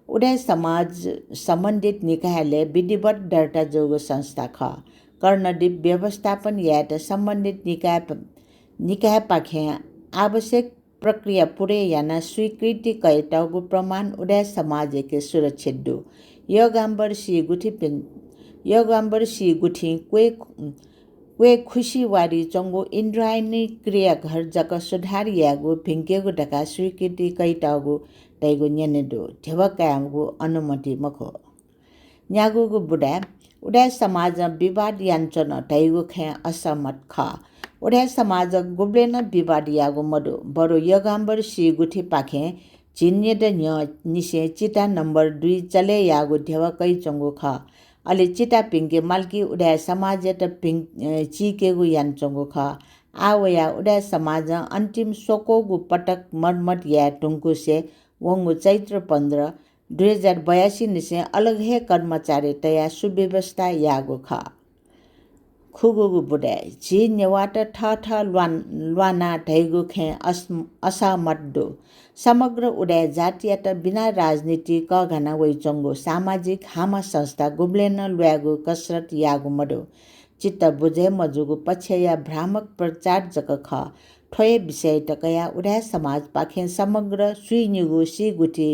उदाय् समाज सम्बन्धित निकायलय् विधिवत दर्ता जूगु संस्था खः। कर्णद्वीप व्यवस्थापन यायेत सम्बन्धित निकाय प-, निकायपाखें आवश्यक प्रक्रिया पुरे यानाः स्वीकृति कयातःगु प्रमाण उदाय् समाजयाके सुरक्षित दु। योगाम्बर सी गुथिपिं-, योगाम्बर सी गुथिं क्वय्, क्वय् खुसि वारी च्वंगु इन्द्रायणी क्रियाघर जक सुधार यायेगु भिंकेगु धकाः स्वीकृति कयातःगु धइगु न्यने दु। ध्यबा कायेगु अनुमति मखु। न्यागूगु बुँदाय् उदाय् समाजं विवाद यानाच्वन धइगु खँय् असहमत खः। उदाय् समाजं गुबलें नं विवाद याःगु मदु, बरु योगाम्बर सी गुथिपाखें झिंन्यदँ न्ह्यःनिसें चिता नम्बर दुई चले याःगु ध्यबा कयाच्वंगु खः। अले चिता पिंके माल कि उदाय् समाजयात पिं-, अ, चीकेगु यानाच्वंगु खः। आः वयाः उदाय् समाजं अन्तिम स्वक्वःगु पटक मर्मत याये धुंकूसे वंगु चैत्र पन्ध्र दुई हजार बयासी निसें अलग हे कर्मचारी तयाः सुव्यवस्था याःगु खः। खुगूगु बुँदाय् झी नेवाःत थःथः ल्वान-, ल्वाना धइगु खँय् अस-, असहमत दु। समग्र उदाय् जातियात बिना राजनीति कःघाना वइच्वंगु सामाजिक हामा संस्था गुबलें नं ल्वायेगु कसरत याःगु मदु। चित्त बुझे मजूगु पक्षया भ्रामक प्रचार जक खः। थ्व हे विषययात कयाः उदाय् समाजपाखें समग्र स्वीनिगू सी गुथि,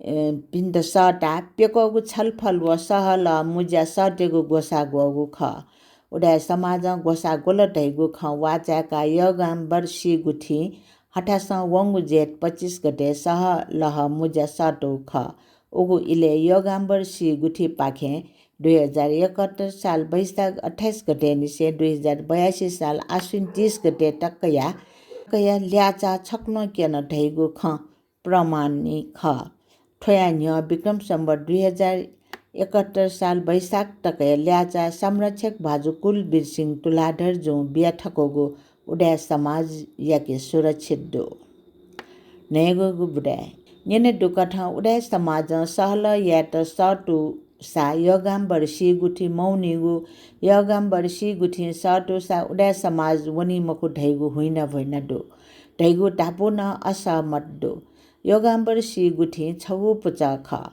ए, पिन्त सःताः प्यक्वःगु छलफल व सहलह मुँज्या सःतेगु ग्वसाः ग्वःगु खः। उदाय् समाजं ग्वसाः ग्वल धइगु खँ वाःचाय्काः योगाम्बर सी गुथिं हथासं वंगु जेठ पच्चिस गते सहलह मुँज्या सःतूगु खः। उगु इलय् योगाम्बर सी गुथिपाखें दुई हजार एकहत्तर साल वैशाख अट्ठाइस गते निसें दुई हजार बयासी साल आश्विन तीस गते तकया, तकया ल्याःचाः छक्वलं क्यन धइगु खँ प्रमाणी खः। थ्वया न्ह्यः विक्रम सम्वत दुई हजार एकहत्तर साल वैशाख तकया ल्याःचाः संरक्षक भाजु कुलवीर सिंह तुलाधरजुं बियाथकूगु उदाय् समाजयाके सुरक्षित दु। न्हय्गूगु बुँदाय् न्यने दुकथं उदाय् समाजं सहलह यायेत सःतूसा योगाम्बर सी गुथि मवनीगु, योगाम्बर सी गुथिं सःतूसा उदाय् समाज वनी मखु धइगु हुइना भुइना दु धइगु धापू नं असहमत दु। योगाम्बर सी गुथिं छगू पुचः खः।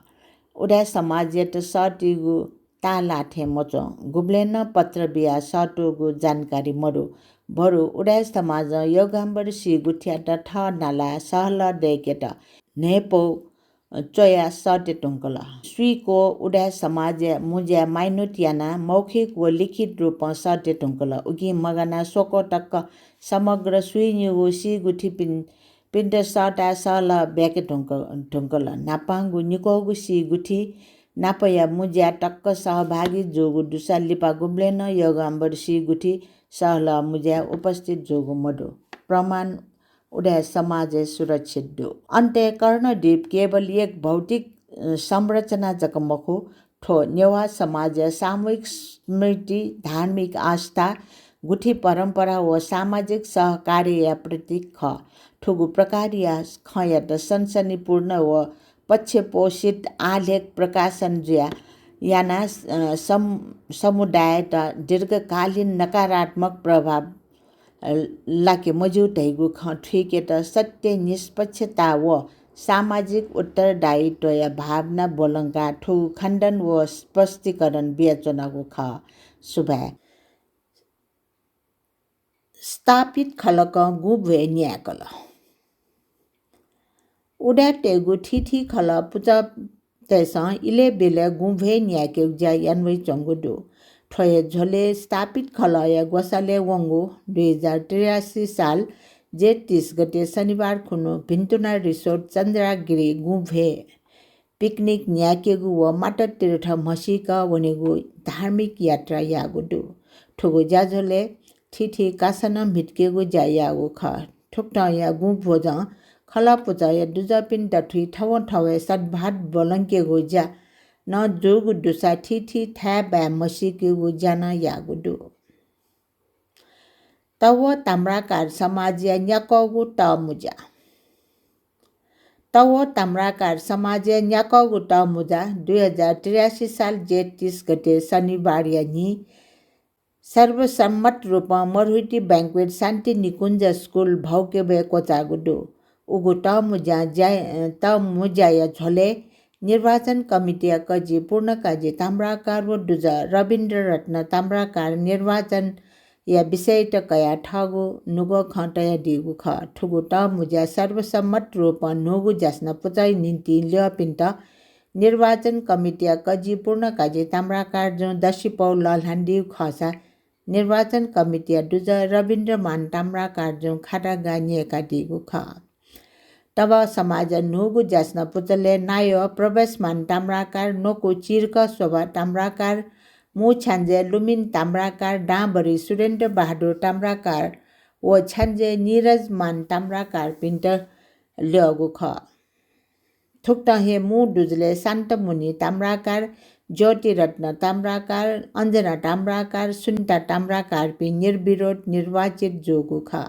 उदाय् समाजयात सःतीगु ताःलाः थें मच्वं। गुबलें नं पत्र बियाः सःतूगु जानकारी मदु। बरु उदाय् समाजं यौगाम्बर सी गुथियात थः नालाः सहलह दय्केत न्हय्पौ च्वयाः सःते धुंकल। स्वीक्वः उदाय् समाजया मुँज्याय् माइनोत यानाः मौखिक व लिखित रूपं सःते धुंकल। उकिं मगानाः स्वक्वः तक समग्र स्वीनिगू सी गुथिपिं, पिन्त सःताः सहलह ब्याके धुंक-, धुंकल। न्हापांगु निक्वःगु सी गुथि नापया मुँज्याय् तक सहभागी जूगु दुसा लिपा गुबलें नं यौगाम्बर सी गुथि सहलह मुँज्याय् उपस्थित जूगु मदु। प्रमाण उदाय् समाजय् सुरक्षित दु। अन्तय् कर्णद्वीप केवल एक भौतिक, अ, संरचना जक मखु, थ्व नेवाः समाजया सामूहिक स्मृति, धार्मिक आस्था, गुथि परम्परा व सामाजिक सहकार्यया प्रतीक खः। थुगु प्रकारया खँयात सनसनीपूर्ण व पक्षपोषित आलेख प्रकाशन जुया यानाः, अ, सम-, समुदायत दीर्घकालीन नकारात्मक प्रभाव लाके मज्यू धइगु खँ थुइकेत सत्य, निष्पक्षता व सामाजिक उत्तरदायित्वया भावना ब्वलंकाः थुगु खण्डन व स्पष्टीकरण बियाच्वनागु खः। सुभाय्। स्थापित खलकं गुँभ्वय् न्यायेकल। उदाय्‌तय्‌गु थीथी खलः पुचःतय्‌सं इलय्‌ब्यलय् गुँभ्वय् न्यायेकेगु ज्या यानावइच्वंगु दु। थ्व हे झ्वलय् स्थापित खलःया ग्वसालय् वंगु दुई हजार त्रियासी साल जेठ तीस गते शनिबार खुन्हु भिन्तुना रिसोर्ट चन्द्रागिरी गुँभ्वय् पिकनिक न्यायेकेगु व मातातीर्थ म्हसीकः वनेगु धार्मिक यात्रा याःगु दु। थुगु ज्याझ्वलय् थीथी कासा नं म्हितकेगु ज्या याःगु खः। थुकथंया गुँभ्वजं खलः पुचःया दुजःपिं दथुइ थवंथवय् सद्भाव ब्वलंकेगु ज्या नं जूगु दुसा थीथी थाय् बाय् म्हसीकेगु ज्या नं याःगु दु। तवः ताम्राकार समाजया न्याकःगु तःमुँज्या। तवः ताम्राकार समाजया न्याकःगु तःमुँज्या दुई हजार त्रियासी साल जेठ तीस गते शनिबारया न्हि सर्वसम्मत रूपं मरुहिटी banquet शान्ति निकुञ्ज स्कुल भौकेबय् क्वचाःगु दु। उगु तःमुँज्या ज्या-, तःमुँज्याया झ्वलय् निर्वाचन कमिटीया कजि पूर्णकाजी ताम्राकार व दुजः रविन्द्र रत्न ताम्राकार निर्वाचनया विषयत कयाः थःगु नुगः खँ तयादीगु खः। थुगु तःमुँज्या सर्वसम्मत रूपं न्हूगु ज्यासना पुचःया निंतिं ल्यःपिन्त निर्वाचन कमिटीया कजि पूर्णकाजी ताम्राकारजुं दसिपौ लःल्हानादीगु खःसा निर्वाचन कमिटीया दुजः रविन्द्रमान ताम्राकारजुं खादागा न्यय्कादीगु खः। तवः समाजया न्हूगु ज्यासना पुचलय् नायः प्रवेशमान ताम्राकार, न्वकू चिर्क शोभा ताम्राकार, मू छ्याञ्जे लुमिन ताम्राकार, दांभरि सुरेन्द्र बहादुर ताम्राकार व छ्याञ्जे निरजमान ताम्राकारपिन्त ल्यःगु खः। थुकथं हे मू दुजलय् शान्तमुनि ताम्राकार, ज्योतिरत्न ताम्राकार, अञ्जना ताम्राकार, सुनिता ताम्राकारपिं निर्विरोध निर्वाचित जूगु खः।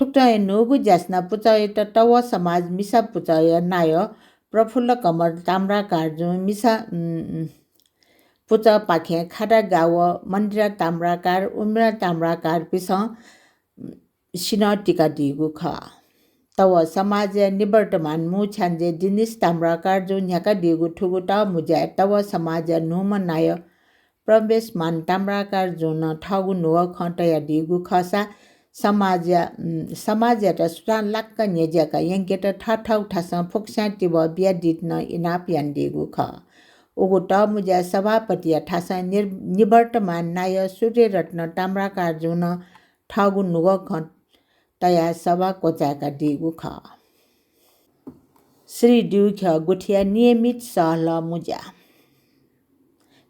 थुकथं हे न्हूगु ज्यासना पुचःयात तवः समाज मिसा पुचःया नायः प्रफुल्ल कमल ताम्राकारजुं मिसा, उम्, पुचःपाखें खादागा व मन्दिरा ताम्राकार, उर्मिला ताम्राकारपिसं सिन्हः तिकादीगु खः। तवः समाजया निवर्तमान मू छ्याञ्जे दिनिस ताम्राकारजुं न्ह्याकादीगु थुगु तःमुँज्याय् तवः समाजया न्हूम्ह नायः प्रवेशमान ताम्राकारजुं नं थःगु नुगः खँ तयादीगु खःसा समाजया, उम्, समाजयात सुथां लाक्क न्ह्यज्याका यंकेत थःथःगु थासं फुक्कस्यां तिबः बियादीत नं इनाप यानादीगु खः। उगु तःमुँज्याय् सभापतिया थासं निर-, निवर्तमान नायः सूर्यरत्न ताम्राकारजुं नं थःगु नुगः खँ तयाः सभा क्वचाय्कादीगु खः। श्री द्युख्यः गुथिया नियमित सहलह मुँज्या।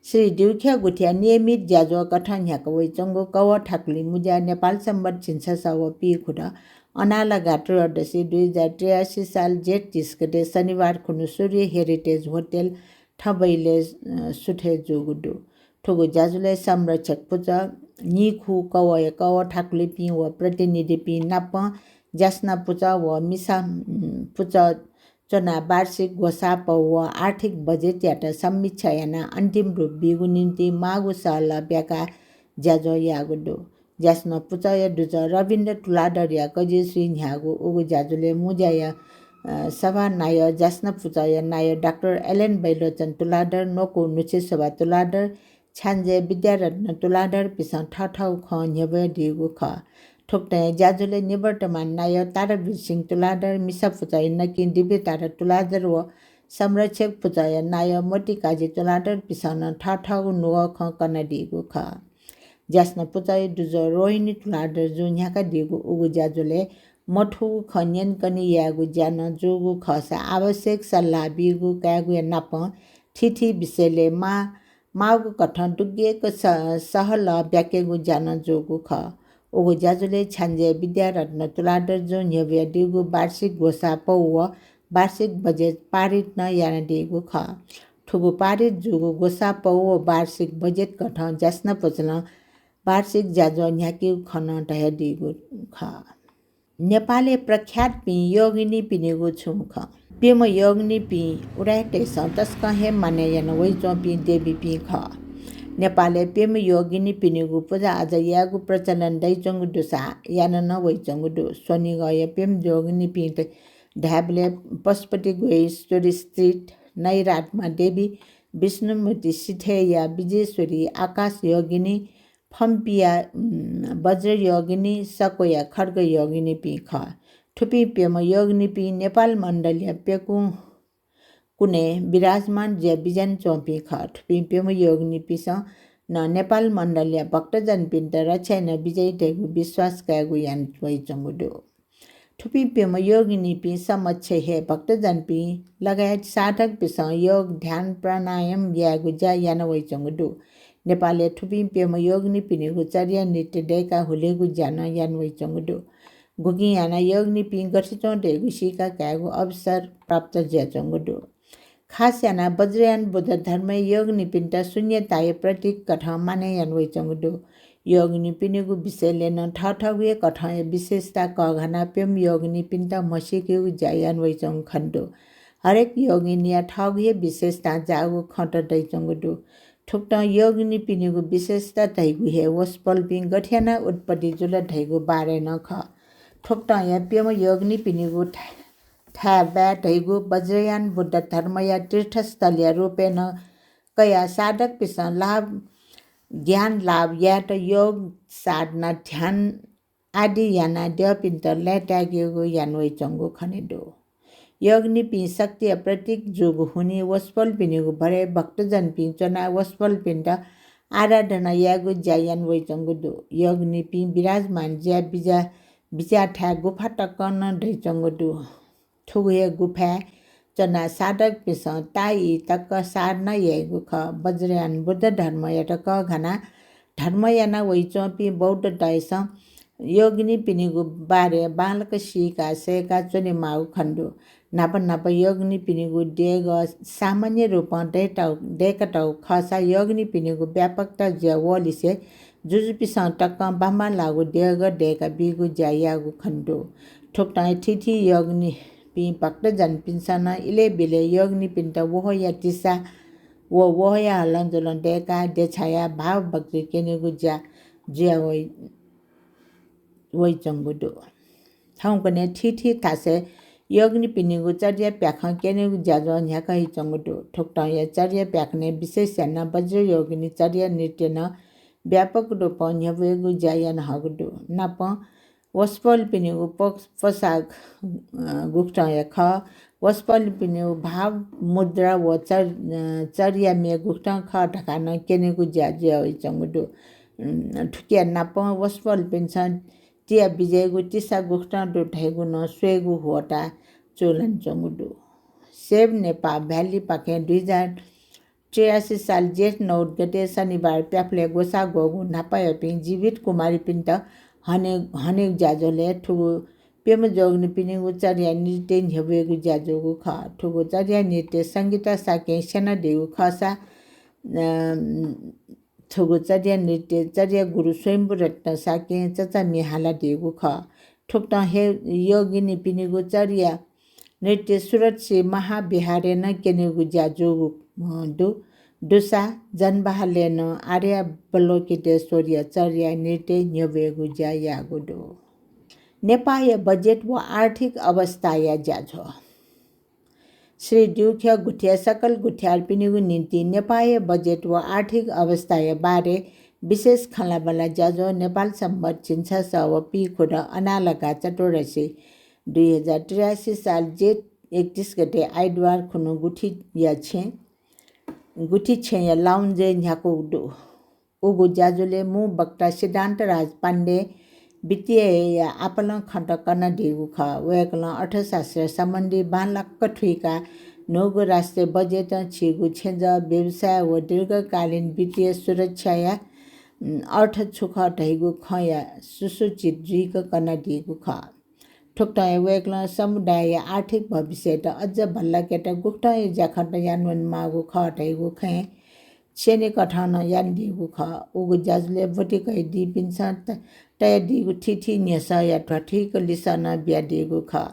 श्री द्युख्यः गुथिया नियमित ज्याझ्वः कथं न्ह्याका वइच्वंगु कवः थाकुलि मुँज्या नेपाल संवत् झिंछसः व पीखुदँ अनालागा त्रयोदशी दुई हजार त्रियासी साल जेठ तीस गते शनिबार खुन्हु सूर्य हेरिटेज होटल थबैलय्, अ, सुथय् जूगु दु। थुगु ज्याझ्वलय् संरक्षक पुचः, नीखू कवःया कवः थाकुलिपिं व प्रतिनिधिपिं नाप ज्यासना पुचः व मिसा, उम्, पुचः च्वनाः वार्षिक ग्वसाःपौ व आर्थिक बजेटयात समीक्षा यानाः अन्तिम रूप बीगु निंतिं माःगु सहलह ब्याकाः ज्याझ्वः याःगु दु। ज्यासना पुचःया दुजः रविन्द्र तुलाधरया कजिसुइ न्ह्याःगु उगु ज्याझ्वलय् मुँज्याया अ, सभा नायः ज्यासना पुचःया नायः डाक्टर एलेन बैलोचन तुलाधर, न्वकू नुछे शोभा तुलाधर, छ्याञ्जे विद्यारत्न तुलाधरपिसं थःथःगु खँ न्ह्यब्वयादीगु खः। थुकथं ज्याझ्वलय् निवर्तमान नायः तारावीर सिंह तुलाधर, मिसा पुचःया नकिं दिव्यतारा तुलाधर व संरक्षक पुचःया नायः मोतीकाजी तुलाधरपिसं नं थःथःगु नुगः खँ कनादीगु खः। ज्यासना पुचःया दुजः रोहिणी तुलाधर जुं न्ह्याकादीगु उगु ज्याझ्वलय् मथूगु खँ न्यनेकने यायेगु ज्या नं जूगु खःसा आवश्यक सल्लाह बीगु कायेगुया नापं थीथी विषयलय् मा-, माःगु कथं दुग्यंक स-, सहलह ब्याकेगु ज्या नं जूगु खः। उगु ज्याझ्वलय् छ्याञ्जे विद्यारत्न तुलाधर जुं न्ह्यब्वयादीगु वार्षिक ग्वसाः पौ व वार्षिक बजेट पारित नं यानादीगु खः। थुगु पारित जूगु ग्वसाः पौ व वार्षिक बजेट कथं ज्यासना पुचलं वार्षिक ज्याझ्वः न्ह्याकीगु खँ नं धयादीगु खः। नेपालय् प्रख्यातपिं योगिनीपिनिगु छुं खँ। प्यम्ह योगिनीपिं उरायतय्सं तसकं हे मानय् याना वइच्वंपिं देवीपिं खः। नेपालय् प्यम्ह योगिनीपिनिगु पुजाआजा यायेगु प्रचलन दइच्वंगु दुसा याना नं वइच्वंगु दु। स्वनिगःया प्यम्ह योगिनीपिं धायेबलय् पशुपतिगोइश्वरी स्थित नैरात्मा देवी, विष्णुमती सिथय्या विजेश्वरी, आकाश योगिनी, फम्पिया, उम्, वज्र योगिनी, सक्वया खड्ग योगिनीपिं खः। थुपिं प्यम्ह योगिनीपिं नेपाल मण्डलया प्यकुं कुने विराजमान जुया बिज्यानाच्वंपिं खः। थुपिं प्यम्ह योगिनीपिंसं नं नेपाल मण्डलया भक्तजनपिन्त रक्षा याना बिज्याइ धइगु विश्वास कायेगु याना वइच्वंगु दु। थुपिं प्यम्ह योगिनीपिं समक्ष हे भक्तजनपिं लगायत साधकपिंसं योग, ध्यान, प्राणायाम यायेगु ज्या याना वइच्वंगु दु। नेपालय् थुपिं प्यम्ह योगिनीपिनिगु चर्या नृत्य दय्काः हुलेगु ज्या नं याना वइच्वंगु दु। गुकिं यानाः योगिनीपिं गथे च्वं धइगु सीका कायेगु अवसर प्राप्त जुयाच्वंगु दु। खास यानाः वज्रयान बुद्ध धर्मय् योगिनीपिन्त शून्यताया प्रतीक कथं मानय् याना वइच्वंगु दु। योगिनीपिनिगु विषयलय् नं थःथःगु हे कथंया विशेषता कःघानाः प्यम्ह योगिनीपिन्त म्हसीकेगु ज्या याना वइच्वंगु खने दु। हरेक योगिनीया थःगु हे विशेषतां जाःगु खँत दइच्वंगु दु। थुकथं योगिनीपिनिगु विशेषता धइगु हे वसपोलपिं गथे यानाः उत्पत्ति जुल धइगु बारे नं खः। थुकथंया प्यम्ह योगिनीपिनिगु थाय्, थाय् बाय् धइगु वज्रयान बुद्ध धर्मया तीर्थस्थलया रूपय् नं कयाः साधकपिंसं लाभ, ज्ञान लाभ यायेत योग साधना, ध्यान आदि यानाः द्यःपिन्त लय्ताय्केगु याना वइच्वंगु खने दु। योगिनीपिं शक्तिया प्रतीक जूगु हुनिं वसपोलपिनिगु भरय् भक्तजनपिं च्वनाः वसपोलपिन्त आराधना यायेगु ज्या याना वइच्वंगु दु। योगिनीपिं विराजमान जुया बिज्या, बिज्याःथाय् गुफा तकं नं दइच्वंगु दु। थुगु हे गुफाय् च्वनाः साधकपिंसं ताःई तक साधना याइगु खः। वज्रयान बुद्ध धर्मयात कःघानाः धर्म याना वइच्वंपिं बौद्धतय्सं योगिनीपिनिगु बारे बांलाक सीकाः सय्काः च्वनेमाःगु खने दु। न्हापा न्हापा योगिनीपिनिगु देगः सामान्य रूपं दय्कातःगु, दय्कातःगु खःसा योगिनीपिनिगु व्यापकता जुया वःलिसे जुजुपिंसं तकं बांबांलाःगु देगः दय्का बीगु ज्या याःगु खने दु। थुकथं हे थीथी योगिनीपिं भक्तजनपिन्सं नं इलय् ब्यलय् योगिनीपिन्त वहःया तिसा व वहःया हलंज्वलं दय्काः देछायाः भावभक्ति क्यनेगु ज्या जुया वइ, वइच्वंगु दु। थौंकन्हय् थीथी थासय् योगिनीपिनिगु चर्या प्याखं क्यनेगु ज्याझ्वः न्ह्याका हइच्वंगु दु। थुकथंया चर्या प्याखनय् विशेष यानाः वज्रयोगिनी चर्या नृत्य नं व्यापक रूपं न्ह्यब्वयेगु ज्या याना हःगु दु। नापं वसपोलपिनिगु पो-, पोशाक, अ, गुकथंया खः, वसपोलपिनिगु भाव, मुद्रा व चर-, अ, चर्या म्ये गुकथं खः धकाः नं क्यनेगु ज्या जुया वइच्वंगु दु। उम्, थुकिया नापं वसपोलपिन्सं तिया बिज्याइगु तिसा गुकथं दु धइगु नं स्वयेगु ह्वःताः चूलानाच्वंगु दु। Save Nepal Valley पाखें दुई हजार त्रियासी साल जेठ नौ गते शनिबार प्याफलय् ग्वसाः ग्वःगु न्हापायापिं जीवित कुमारीपिन्त हने, हनेगु ज्याझ्वलय् थुगु प्यम्ह योगिनीपिनिगु चर्या नृत्य न्ह्यब्वयेगु ज्या जूगु खः। थुगु चर्या नृत्य संगीता शाक्यं स्यनादीगु खःसा, अ, थुगु चर्या नृत्य चर्या गुरु स्वयम्भू रत्न शाक्यं चचा म्ये हालादीगु खः। थुकथं हे योगिनीपिनिगु चर्या नृत्य सुरतश्री महाविहारय् नं क्यनेगु ज्या जूगु, अ, दु। दुसा जनबहालय् नं आर्यावलोकितेश्वरीया चर्या नृत्य न्ह्यब्वयेगु ज्या याःगु दु। नेपाःया बजेट व आर्थिक अवस्थाया ज्याझ्वः। श्री द्युख्यः गुथिया सकल गुथियारपिनिगु निंतिं नेपाःया बजेट व आर्थिक अवस्थाया बारे विशेष खँल्हाबल्हा ज्याझ्वः नेपाल संवत् झिंछसः व पीखुदँ अनालागा चतुर्दशी दुई हजार त्रियासी साल जेठ एकतिस गते आइतबार खुन्हु गुथिया छेँ, गुथि छेँया lounge-य् न्ह्याकूगु दु। उगु ज्याझ्वलय् मू वक्ता सिद्धान्तराज पाण्डे वित्तीयया आपालं खँत कनादीगु खः। वय्कलं अर्थशास्त्र सम्बन्धी बांलाक थुइकाः न्हूगु राष्ट्रिय बजेटं झीगु छेँजः, व्यवसाय व दीर्घकालीन वित्तीय सुरक्षाया, उम्, अर्थ छु खः धइगु खँया सुसूचित जुइक कनादीगु खः। थुकथं हे वय्कलं समुदायया आर्थिक भविष्ययात अझ बल्लाकेत गुकथंया ज्याखँत यानावनेमाःगु खः धइगु खँय् स्यनेकथं नं यानादीगु खः। उगु ज्याझ्वलय् ब्वति कयादीपिन्सं त-, तयादीगु थीथी न्ह्यसःया ध्वाथुइक लिसः नं बियादीगु खः।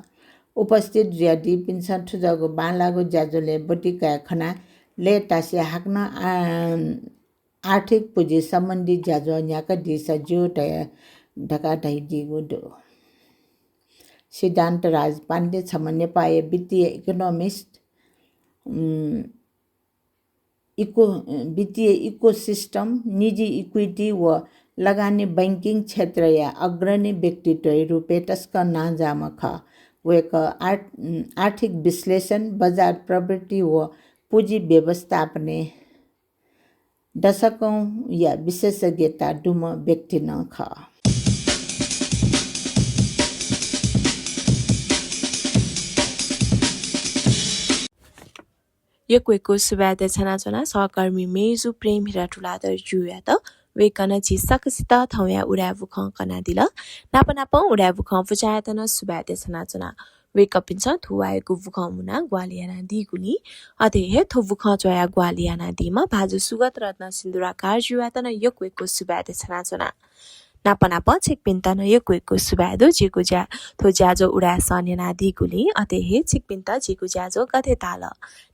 उपस्थित जुयादीपिन्सं थुजःगु बांलाःगु ज्याझ्वलय् ब्वति कयाः खनाः लय्तासे हाकनं आ-, आर्थिक पुँजी सम्बन्धी ज्याझ्वः न्ह्याकादीसा ज्यू धया-, धकाः धयादीगु दु। सिद्धान्तराज पाण्डे छम्ह नेपाःया वित्तीय economist, उम्, इको-, वित्तीय ecosystem, निजी equity व लगानी banking क्षेत्रया अग्रणी व्यक्तित्वया रूपय् तसकं नांजाःम्ह खः। वय्कः आर्थ-, उम्, आर्थिक विश्लेषण, बजार प्रवृत्ति व पुँजी व्यवस्थापनय् दशकौंया विशेषज्ञता दुम्ह व्यक्ति नं खः। यक्व यक्व सुभाय् देछानाच्वना सहकर्मी मेजु प्रेम हिरा तुलाधर ज्यूयात। वय्कलं झी सकसित थौंया उदाय् बुखँ कनादिल। नाप नापं उदाय् बुखँ पुचःयात नं सुभाय् देछानाच्वना। वय्कःपिन्सं थुवाःयागु बुखँ मुनाः ग्वाहालि यानादीगुलिं, अथे हे थ्व बुखँ च्वयाः ग्वाहालि यानादीम्ह भाजु सुगत रत्न सिन्दुराकार ज्यूयात नं यक्व यक्व सुभाय् देछानाच्वना। नाप नापं छिकपिन्त नं यक्व यक्व सुभाय् दु, जिगु ज्या-, थ्व ज्याझ्वः उदाय् सः न्यनादीगुलिं, अथे हे छिकपिन्त जिगु ज्याझ्वः गथे ताल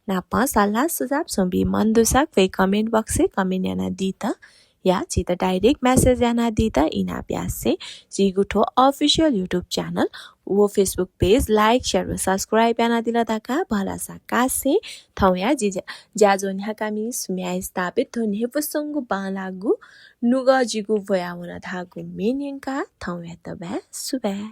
नापं सल्लाह सुझाव स्वंबी मन दुसा क्वय् comment box-य् comment यानादीत या झीत direct message यानादीत इनाप यासें झीगु थ्व official YouTube channel व Facebook page like, share व subscribe यानादिल धकाः भलसा कासें थौंया जि ज्या-, ज्याझ्वः न्ह्याकामि सुम्या स्थापित थ्व न्ह्यइपुसेंगु बांलाःगु नुगः जिगु ब्वयावन धाःगु म्ये न्यंकाः थौंयात बाय् सुभाय्।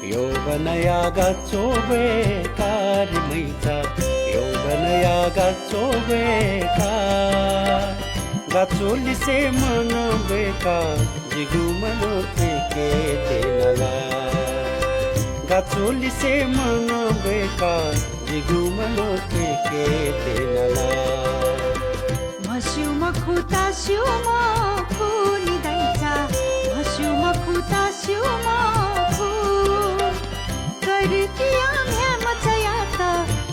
योगनया गच्चो ब्वय्का रे मैचा, योगनया गच्चो ब्वय्का। गच्चो लिसे मन ब्वय्का, जिगु मन थुइके त्यनाला। गच्चो लिसे मन ब्वय्का, जिगु मन थुइके त्यनाला। म्हस्यू मखु तास्यू मखु नि दाइचा, म्हस्यू मखु तास्यू मखु। कर्पिया म्ह्याय् मचायात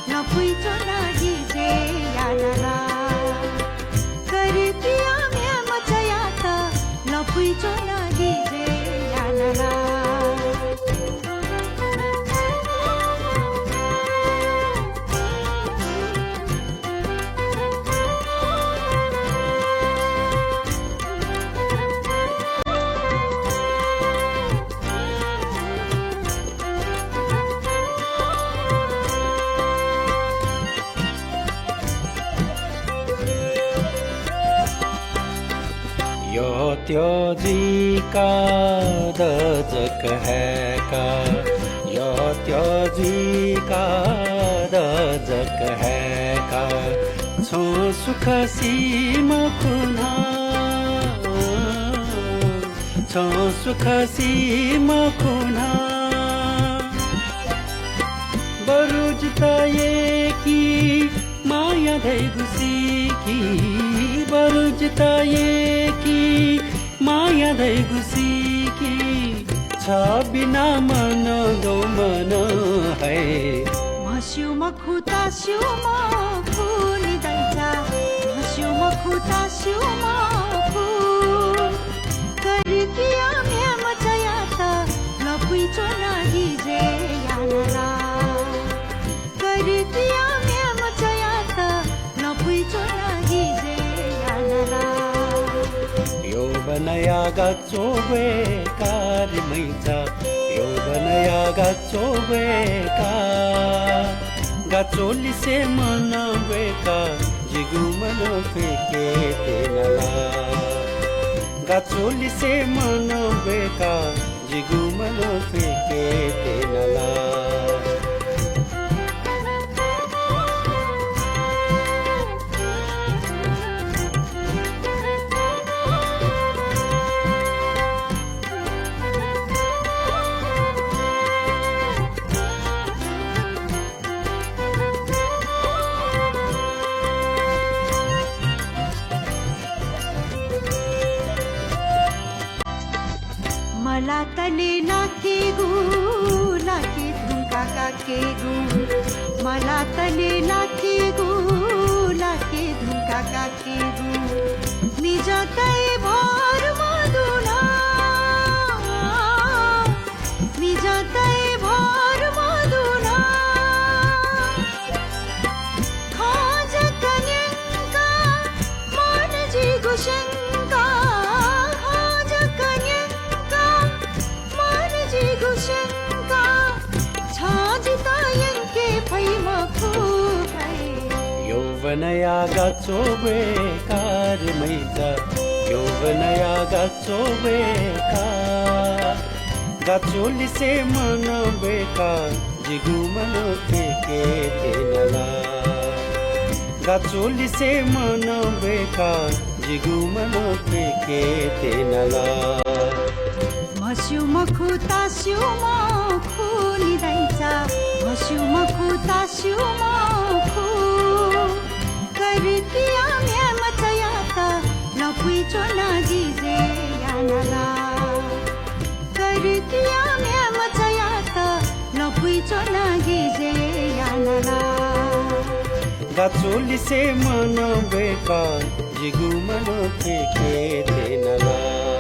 लँपुइ च्वनादिसँ यानाला। कर्पिया म्ह्याय् मचायात लँपुइ च्वनादिसँ यानाला। यःत्यः जुइका दजक हय्का, यःत्यः जुइका दजक हय्का। छं सुख सी मखु नं, छं सुख सी मखु नं। बरु जितः यय्की माया धइगु सीकी, बरु जितः यय्की माया धइगु सीकी। छ बिना मन दु मन है। म्हस्यू मखु तास्यू मखु नि दाइचा, म्हस्यू मखु तास्यू मखु। कर्पिया म्ह्याय् मचायात लँपुइ च्वनादिसँ यानाला। कर्पिया म्ह्याय् मचायात लँपुइ च्वनादिसँ यानाला। गाच्वय् का रे मैचा, यौवनया गाच्वय् का। गाच्वलिसे मनं वय्का, जिगु मनं थुइके त्यनाला। गाच्वलिसे मनं वय्का, जिगु मनं थुइके त्यनाला। मला तले लाकेगु, लाके धुंका काकेगु। मला तले लाकेगु, लाके धुंका काकेगु। मिजंतय् भर मदुना, मिजंतय् भर मदुना। खँ जक न्यंका, मन जिगु शंका। खँ जक न्यंका, मन जिगु शंका। छं जितः यंके फइ मखु है। यौवनया गाच्वय् का रे मैचा, यौवनया गाच्वय् का। गाच्वलिसे मनं वय्का, जिगु मनं थुइके त्यनाला। गाच्वलिसे मनं वय्का, जिगु मनं थुइके त्यनाला। म्हस्यू मखु, तास्यू मखु, नि दाइचा। म्हस्यू मखु, तास्यू मखु। करिकिया म्ह्याय् मचायात लँपुइ च्वना गिजय् यानाला। करिकिया म्ह्याय् मचायात लँपुइ च्वना गिजय् यानाला। गाच्वलिसे मनं वय्का, जिगु मनं थुइके त्यनाला।